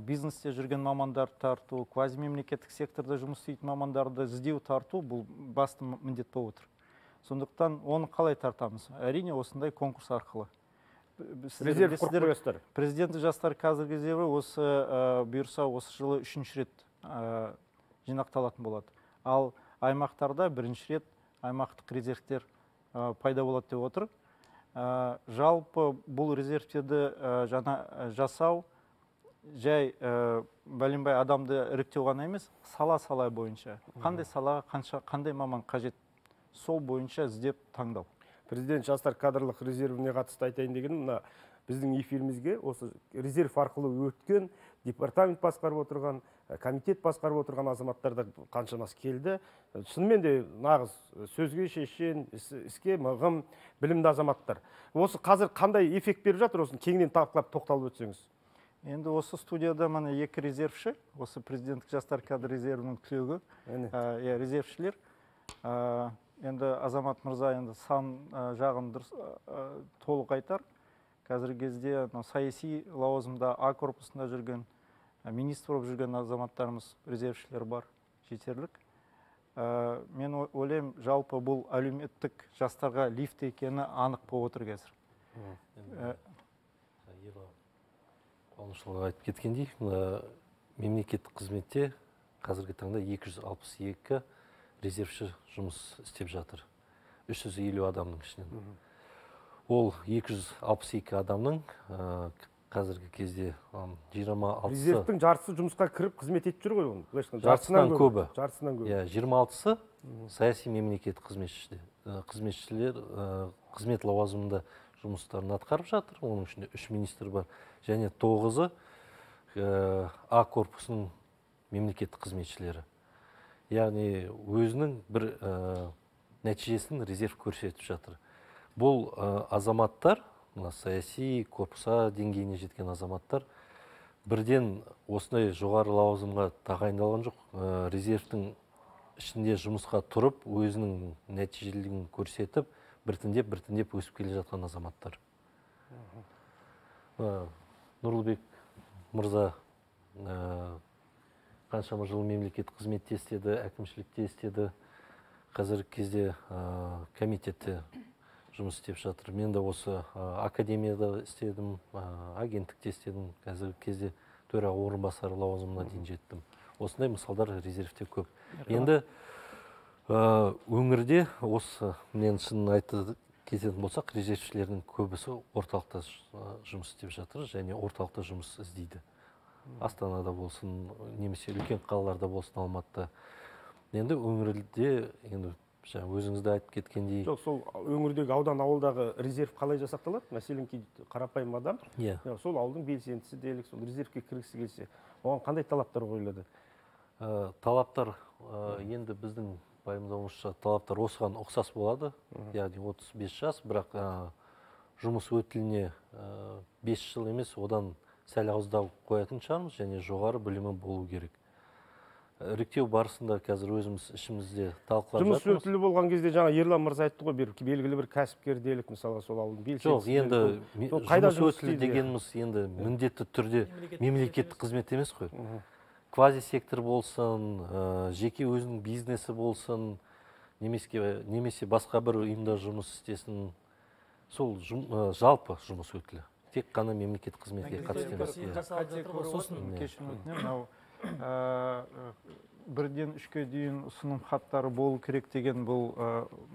Speaker 6: бизнесте жүрген мамандарды тарту, квазимемлекеттік секторда жұмыс істейтін мамандарды іздеу тарту бұл басты міндет болып отыр. Сондықтан оны қалай тартамыз? Әрине осындай конкурс арқылы.
Speaker 1: Резерв құрып қоясыздар.
Speaker 6: Президенттік жастар кадр резерві осы бұйырса осы жылы 3-ші рет жинақталатын болады. Ал аймақтарда бірінші рет аймақтық резервтер пайда болады деп отыр. Жалпы бұл резервтерді жаңа жасау жай бәленбай адамды іріктеу ғана емес, сала-сала бойынша. Қандай салаға қанша, қандай маман қажет, сол бойынша іздеп таңдау.
Speaker 1: Президент жастар кадрлық резервіне қатысты айтайын дегенім, мына біздің эфирімізге осы резерв арқылы өткен департамент басқарып отырған, комитет басқарып отырған азаматтар да қаншамасы келді. Шынымен де нағыз сөзге шешен, іске мығым, білімді азаматтар. Осы қазір қандай эффект беріп жатыр, осыны кеңінен талқылап тоқталып өтсеңіз.
Speaker 6: Енді осы студияда мына 2 резервші, осы президенттік жастар кадр резервінің түлегі, резервшілер. Енді Азамат мырза енді сан жағын дұрыс толық айтар. Қазіргі кезде саяси лауазымда А корпусында жүрген, министр болып жүрген азаматтарымыз, резервшілер бар, жетерлік. Мен ойлаймын, жалпы бұл әлеуметтік жастарға лифт екені анық болып отыр қазір.
Speaker 2: Ерлан Қуанышұлы айтып кеткендей, мемлекеттік қызметте қазіргі таңда 262 резервші жұмыс істеп жатыр. 350 адамның ішінен. Ол 262 адамның қазіргі кезде 26-сы...
Speaker 1: Резервтің жартысы жұмысқа кіріп қызмет етіп жүр ғой оның.
Speaker 2: Жартысынан көбі.
Speaker 1: Жартысынан көбі.
Speaker 2: 26-сы саяси мемлекет қызметшілер қызмет лауазымында жұмыстарын атқарып жатыр. Оның ішінде 3 министр бар. Және 9-ы А корпусының мемлекеттік қызметшілері. Яғни өзінің бір нәтижесін резерв көрсетіп жатыр. Бұл азаматтар, мына саяси корпуса деңгейіне жеткен азаматтар бірден осындай жоғары лауазымға тағайындалған жоқ. Резервтің ішінде жұмысқа тұрып, өзінің нәтижелігін көрсетіп, біртіндеп өсіп келе жатқан азаматтар. Нұрлыбек мырза қаншама жыл мемлекеттік қызметте істеді, әкімшілікте істеді. Қазіргі кезде комитетте жұмыс істеп жатыр. Мен де осы академияда істедім, агенттікте істедім. Қазіргі кезде төраға орынбасары лауазымына дейін жеттім. Осындай мысалдар резервте көп. Енді өңірде осы мен шынын айтып кететін болсақ, резервшілердің көбісі орталықта жұмыс істеп жатыр және орталықта жұмыс іздейді. Астанада болсын, немесе үлкен қалаларда болсын, Алматыда. Енді өңірде, енді өзіңіз де айтып кеткендей.
Speaker 1: Жоқ, сол өңірдегі аудан ауылдағы резерв қалай жасақталады? Мәселен, қарапайым адам, сол ауылдың белсендісі делік, сол резервке кіргісі келсе, оған қандай талаптар қойылады?
Speaker 2: Талаптар, енді біздің пайымдауымызша талаптар осыған ұқсас болады. Яғни 35 жас, бірақ жұмыс өтіліне 5 жыл емес, одан сәл ауыздау қоятын шығармыз, және жоғары білімі болу керек. Іріктеу барысында қазір өзіміз ішімізде талқылап жатырмыз.
Speaker 1: Жұмыс өтілі болған кезде жаңа Ерлан мырза айтты ғой, белгілі бір кәсіпкер делік, мысалға сол ауылдың белсендісі.
Speaker 2: Жоқ, енді жұмыс өтілі дегеніміз енді міндетті түрде мемлекеттік қызмет емес қой. Квазисектор болсын, жеке өзінің бизнесі болсын, немесе басқа бір ұйымда жұмыс істесін, сол жалпы жұмыс өтілі. Тек қана мемлекеттік қызметке қатысты емес.
Speaker 6: Сосын кешірім өтінемін, мынау 1-ден 3-ке дейін ұсыным хаттары болу керек деген бұл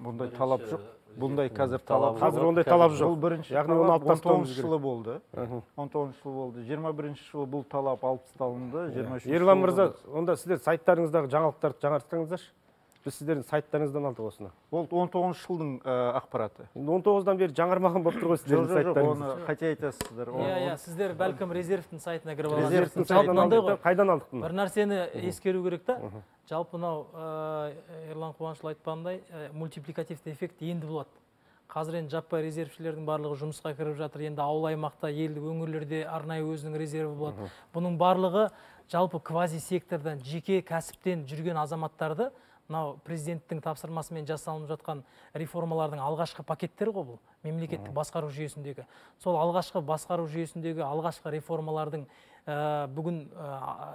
Speaker 6: бұндай талап жоқ. Бұндай қазір талап жоқ.
Speaker 1: Қазір ондай талап жоқ.
Speaker 6: Бұл бірінші талап 19 жылы болды. 19 жылы болды. 21 жылы бұл талап алып тасталынды. 23
Speaker 1: Ерлан мырза, онда сіздер сайттарыңыздағы жаңалықтарды жаңартсаңыздаршы. Біз сіздердің сайттарыңыздан алдық осыны.
Speaker 6: Ол 19 жылдың ақпараты.
Speaker 1: 19-дан бері жаңармаған болып тұр ғой сіздердің сайттарыңыз.
Speaker 6: Жоқ, оны қате айтасыздар.
Speaker 3: Иә, сіздер бәлкім резервтің сайтына кіріп алған.
Speaker 1: Резервтің сайтынан алдық. Қайдан алдық бұны?
Speaker 3: Бір нәрсені ескеру керек та. Жалпы мынау Ерлан Қуанышұлы айтқандай мультипликативті эффект енді болады. Қазір енді жаппай резервшілердің барлығы жұмысқа кіріп жатыр. Енді ауыл аймақта, елді өңірлерде арнайы өзінің резерві болады. Бұның барлығы жалпы квазисектордан, жеке кәсіптен жүрген азаматтарды мынау президенттің тапсырмасымен жасалынып жатқан реформалардың алғашқы пакеттері ғой бұл, мемлекеттік басқару жүйесіндегі. Сол алғашқы басқару жүйесіндегі алғашқы реформалардың бүгін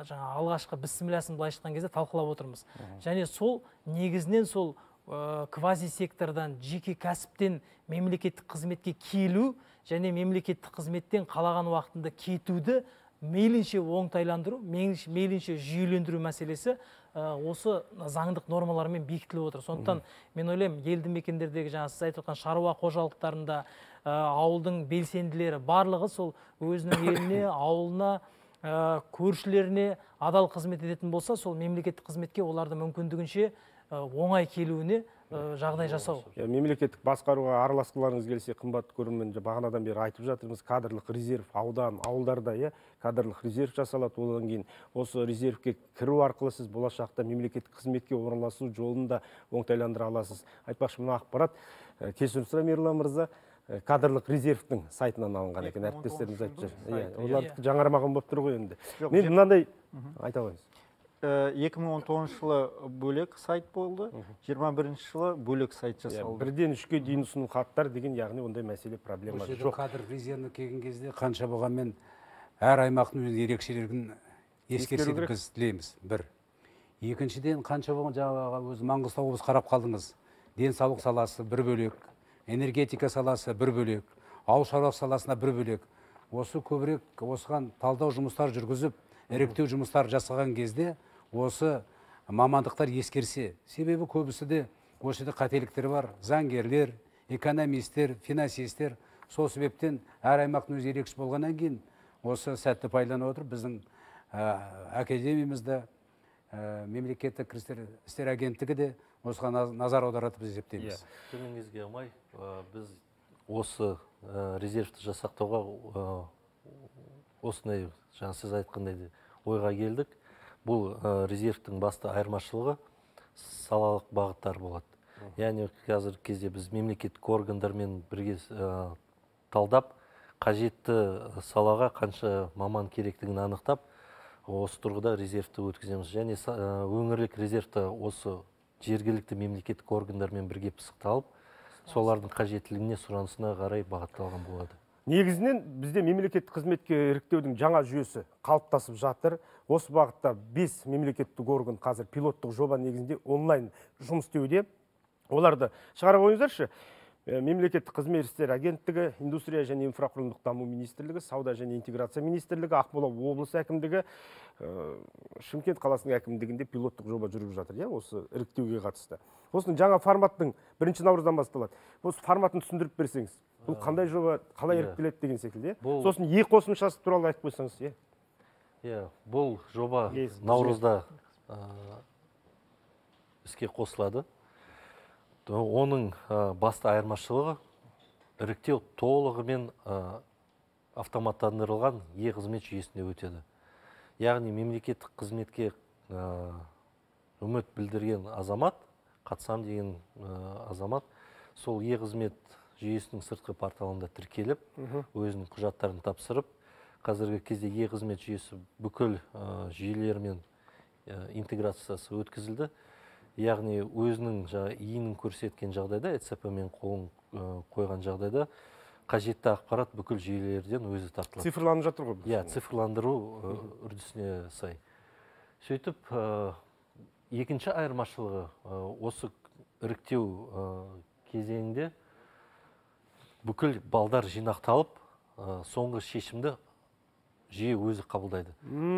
Speaker 3: жаңа алғашқы бісмілласын былайша айтқан кезде талқылап отырмыз. Және сол негізінен сол квазисектордан, жеке кәсіптен мемлекеттік қызметке келу және мемлекеттік қызметтен қалаған уақытында кетуді мейлінше оңтайландыру, мейлінше жүйелендіру мәселесі осы заңдық нормалармен бекітіліп отыр. Сондықтан мен ойлаймын, елді мекендердегі жаңа сіз айтып отқан шаруа қожалықтарында ауылдың белсенділері барлығы сол өзінің еліне, ауылына, көршілеріне адал қызмет ететін болса, сол мемлекеттік қызметке оларды мүмкіндігінше оңай келуіне жағдай жасау.
Speaker 1: Мемлекеттік басқаруға араласқыларыңыз келсе, қымбат көрермен, бағанадан бері айтып жатырмыз, кадрлық резерв аудан, ауылдарда кадрлық резерв жасалады. Одан кейін осы резервке кіру арқылы сіз болашақта мемлекеттік қызметке орналасу жолын да оңтайландыра аласыз. Айтпақшы, мына ақпарат, кешірім сұраймын, Ерлан мырза, кадрлық резервтің сайтынан алынған екен, әріптестеріміз айтып жүр. Олардікі жаңармаған болып тұр ғой енді. Мен мынандай айта қойыңыз.
Speaker 6: 2019 жылы бөлек сайт болды, 21 жылы бөлек сайт жасалды.
Speaker 1: 1-ден 3-ке дейін ұсыным хаттар деген, яғни ондай мәселе, проблема жоқ.
Speaker 4: Кадр резерві келген кезде қанша болғанмен әр аймақтың өз ерекшелігін ескерсе біз тілейміз. Бір. Екіншіден, қанша болған жаңағы өз Маңғыстау облысы қарап қалдыңыз. Денсаулық саласы бір бөлек, энергетика саласы бір бөлек, ауыл шаруашылық саласына бір бөлек. Осы көбірек осыған талдау жұмыстар жүргізіп, іріктеу жұмыстар жасаған кезде осы мамандықтар ескерсе, себебі көбісі де осы жерде қателіктер бар, заңгерлер, экономистер, финансистер. Сол себептен әр аймақтың өз ерекше болғаннан кейін осы сәтті пайдалана отырып біздің академиямызда, мемлекеттік кірістер істер агенттігі де осыған назар аударады біз есептейміз.
Speaker 2: Тіліңізге алмай, біз осы резервті жасақтауға осындай, жаңа сіз айтқандай ойға келдік. Бұл резервтің басты айырмашылығы салалық бағыттар болады. Яғни қазіргі кезде біз мемлекеттік органдармен бірге талдап, қажетті салаға қанша маман керектігін анықтап, осы тұрғыда резервті өткіземіз. Және өңірлік резервті осы жергілікті мемлекеттік органдармен бірге пысықталып, солардың қажеттілігіне, сұранысына қарай бағытталған болады.
Speaker 1: Негізінен бізде мемлекеттік қызметке іріктеудің жаңа жүйесі қалыптасып жатыр. Осы бағытта 5 мемлекеттік орган қазір пилоттық жоба негізінде онлайн жұмыс істеуде. Оларды шығара қойыңыздаршы. Мемлекеттік қызмет істері агенттігі, Индустрия және инфрақұрылымдық даму министрлігі, Сауда және интеграция министрлігі, Ақмола облысы әкімдігі, Шымкент қаласының әкімдігінде пилоттық жоба жүріп жатыр, осы іріктеуге қатысты. Осының жаңа форматтың 1 наурыздан басталады. Осы форматын түсіндіріп берсеңіз, бұл қандай жоба, қалай іріктеледі деген секілді. Сосын е қосымшасы туралы айтып қойсаңыз.
Speaker 2: Иә, бұл жоба наурызда іске қосылады. Оның басты айырмашылығы іріктеу толығымен автоматтандырылған е-қызмет жүйесінде өтеді. Яғни мемлекеттік қызметке үміт білдірген азамат, қатысам деген азамат, сол е-қызмет жүйесінің сыртқы порталында тіркеліп, өзінің құжаттарын тапсырып, қазіргі кезде е-қызмет жүйесі бүкіл жүйелермен интеграциясы өткізілді. Яғни өзінің ИИН-ін көрсеткен жағдайда, ЭЦП-мен қолын қойған жағдайда қажетті ақпарат бүкіл жүйелерден өзі тартылады.
Speaker 1: Цифрланып жатыр ғой.
Speaker 2: Иә, цифрландыру үрдісіне сай. Сөйтіп, екінші айырмашылығы осы іріктеу кезеңінде бүкіл балдар жинақталып, соңғы шешімді жүйе өзі қабылдайды.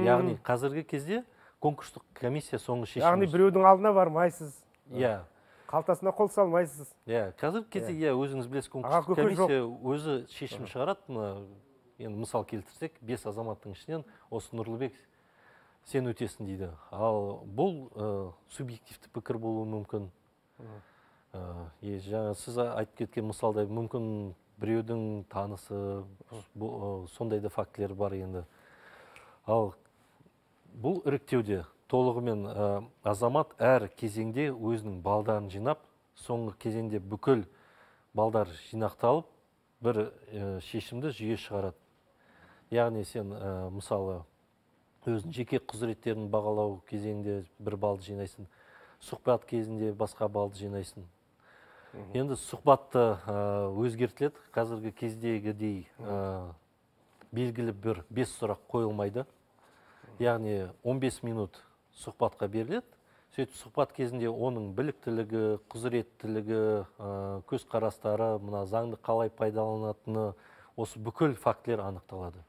Speaker 2: Яғни қазіргі кезде конкурстық комиссия соңғы шешім.
Speaker 1: Яғни біреудің алдына бармайсыз.
Speaker 2: Иә.
Speaker 1: Қалтасына қол салмайсыз.
Speaker 2: Иә, қазіргі кезде иә, өзіңіз білесіз, конкурстық комиссия өзі шешім шығарады. Енді мысал келтірсек, 5 азаматтың ішінен осы Нұрлыбек сен өтесің дейді. Ал бұл субъективті пікір болуы мүмкін. Жаңа сіз айтып кеткен мысалдай мүмкін біреудің танысы, сондай да фактілер бар енді. Ал бұл іріктеуде толығымен азамат әр кезеңде өзінің балдарын жинап, соңғы кезеңде бүкіл балдар жинақталып, бір шешімді жүйе шығарады. Яғни сен мысалы өзінің жеке құзыреттерін бағалау кезеңінде бір балды жинайсың, сұхбат кезінде басқа балды жинайсың. Енді сұхбатты өзгертіледі. Қазіргі кездегідей белгілі бір 5 сұрақ қойылмайды. Яғни 15 минут сұхбатқа беріледі. Сөйтіп сұхбат кезінде оның біліктілігі, құзыреттілігі, көзқарастары, мына заңды қалай пайдаланатыны, осы бүкіл фактілер анықталады.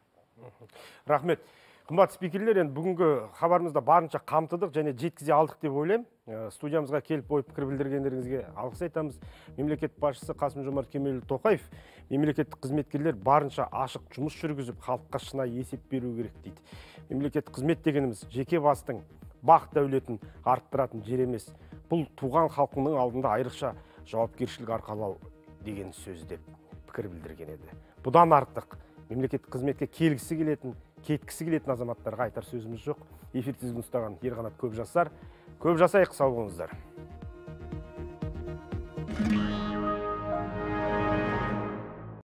Speaker 1: Рахмет. Қымбат спикерлер, енді бүгінгі хабарымызда барынша қамтыдық және жеткізе алдық деп ойлаймын. Студиямызға келіп ой пікір білдіргендеріңізге алғыс айтамыз. Мемлекет басшысы Қасым-Жомарт Кемелұлы Тоқаев мемлекеттік қызметкерлер барынша ашық жұмыс жүргізіп, халыққа шынайы есеп беру керек дейді. Мемлекеттік қызмет дегеніміз жеке бастың бақ дәулетін арттыратын жер емес. Бұл туған халқының алдында айрықша жауапкершілік арқалау деген сөз деп пікір білдірген еді. Бұдан артық мемлекеттік қызметке келгісі келетін, кеткісі келетін азаматтарға айтар сөзіміз жоқ. Эфир тізгінін ұстаған Ерқанат Көпжасар. Көп жасайық, сау болыңыздар.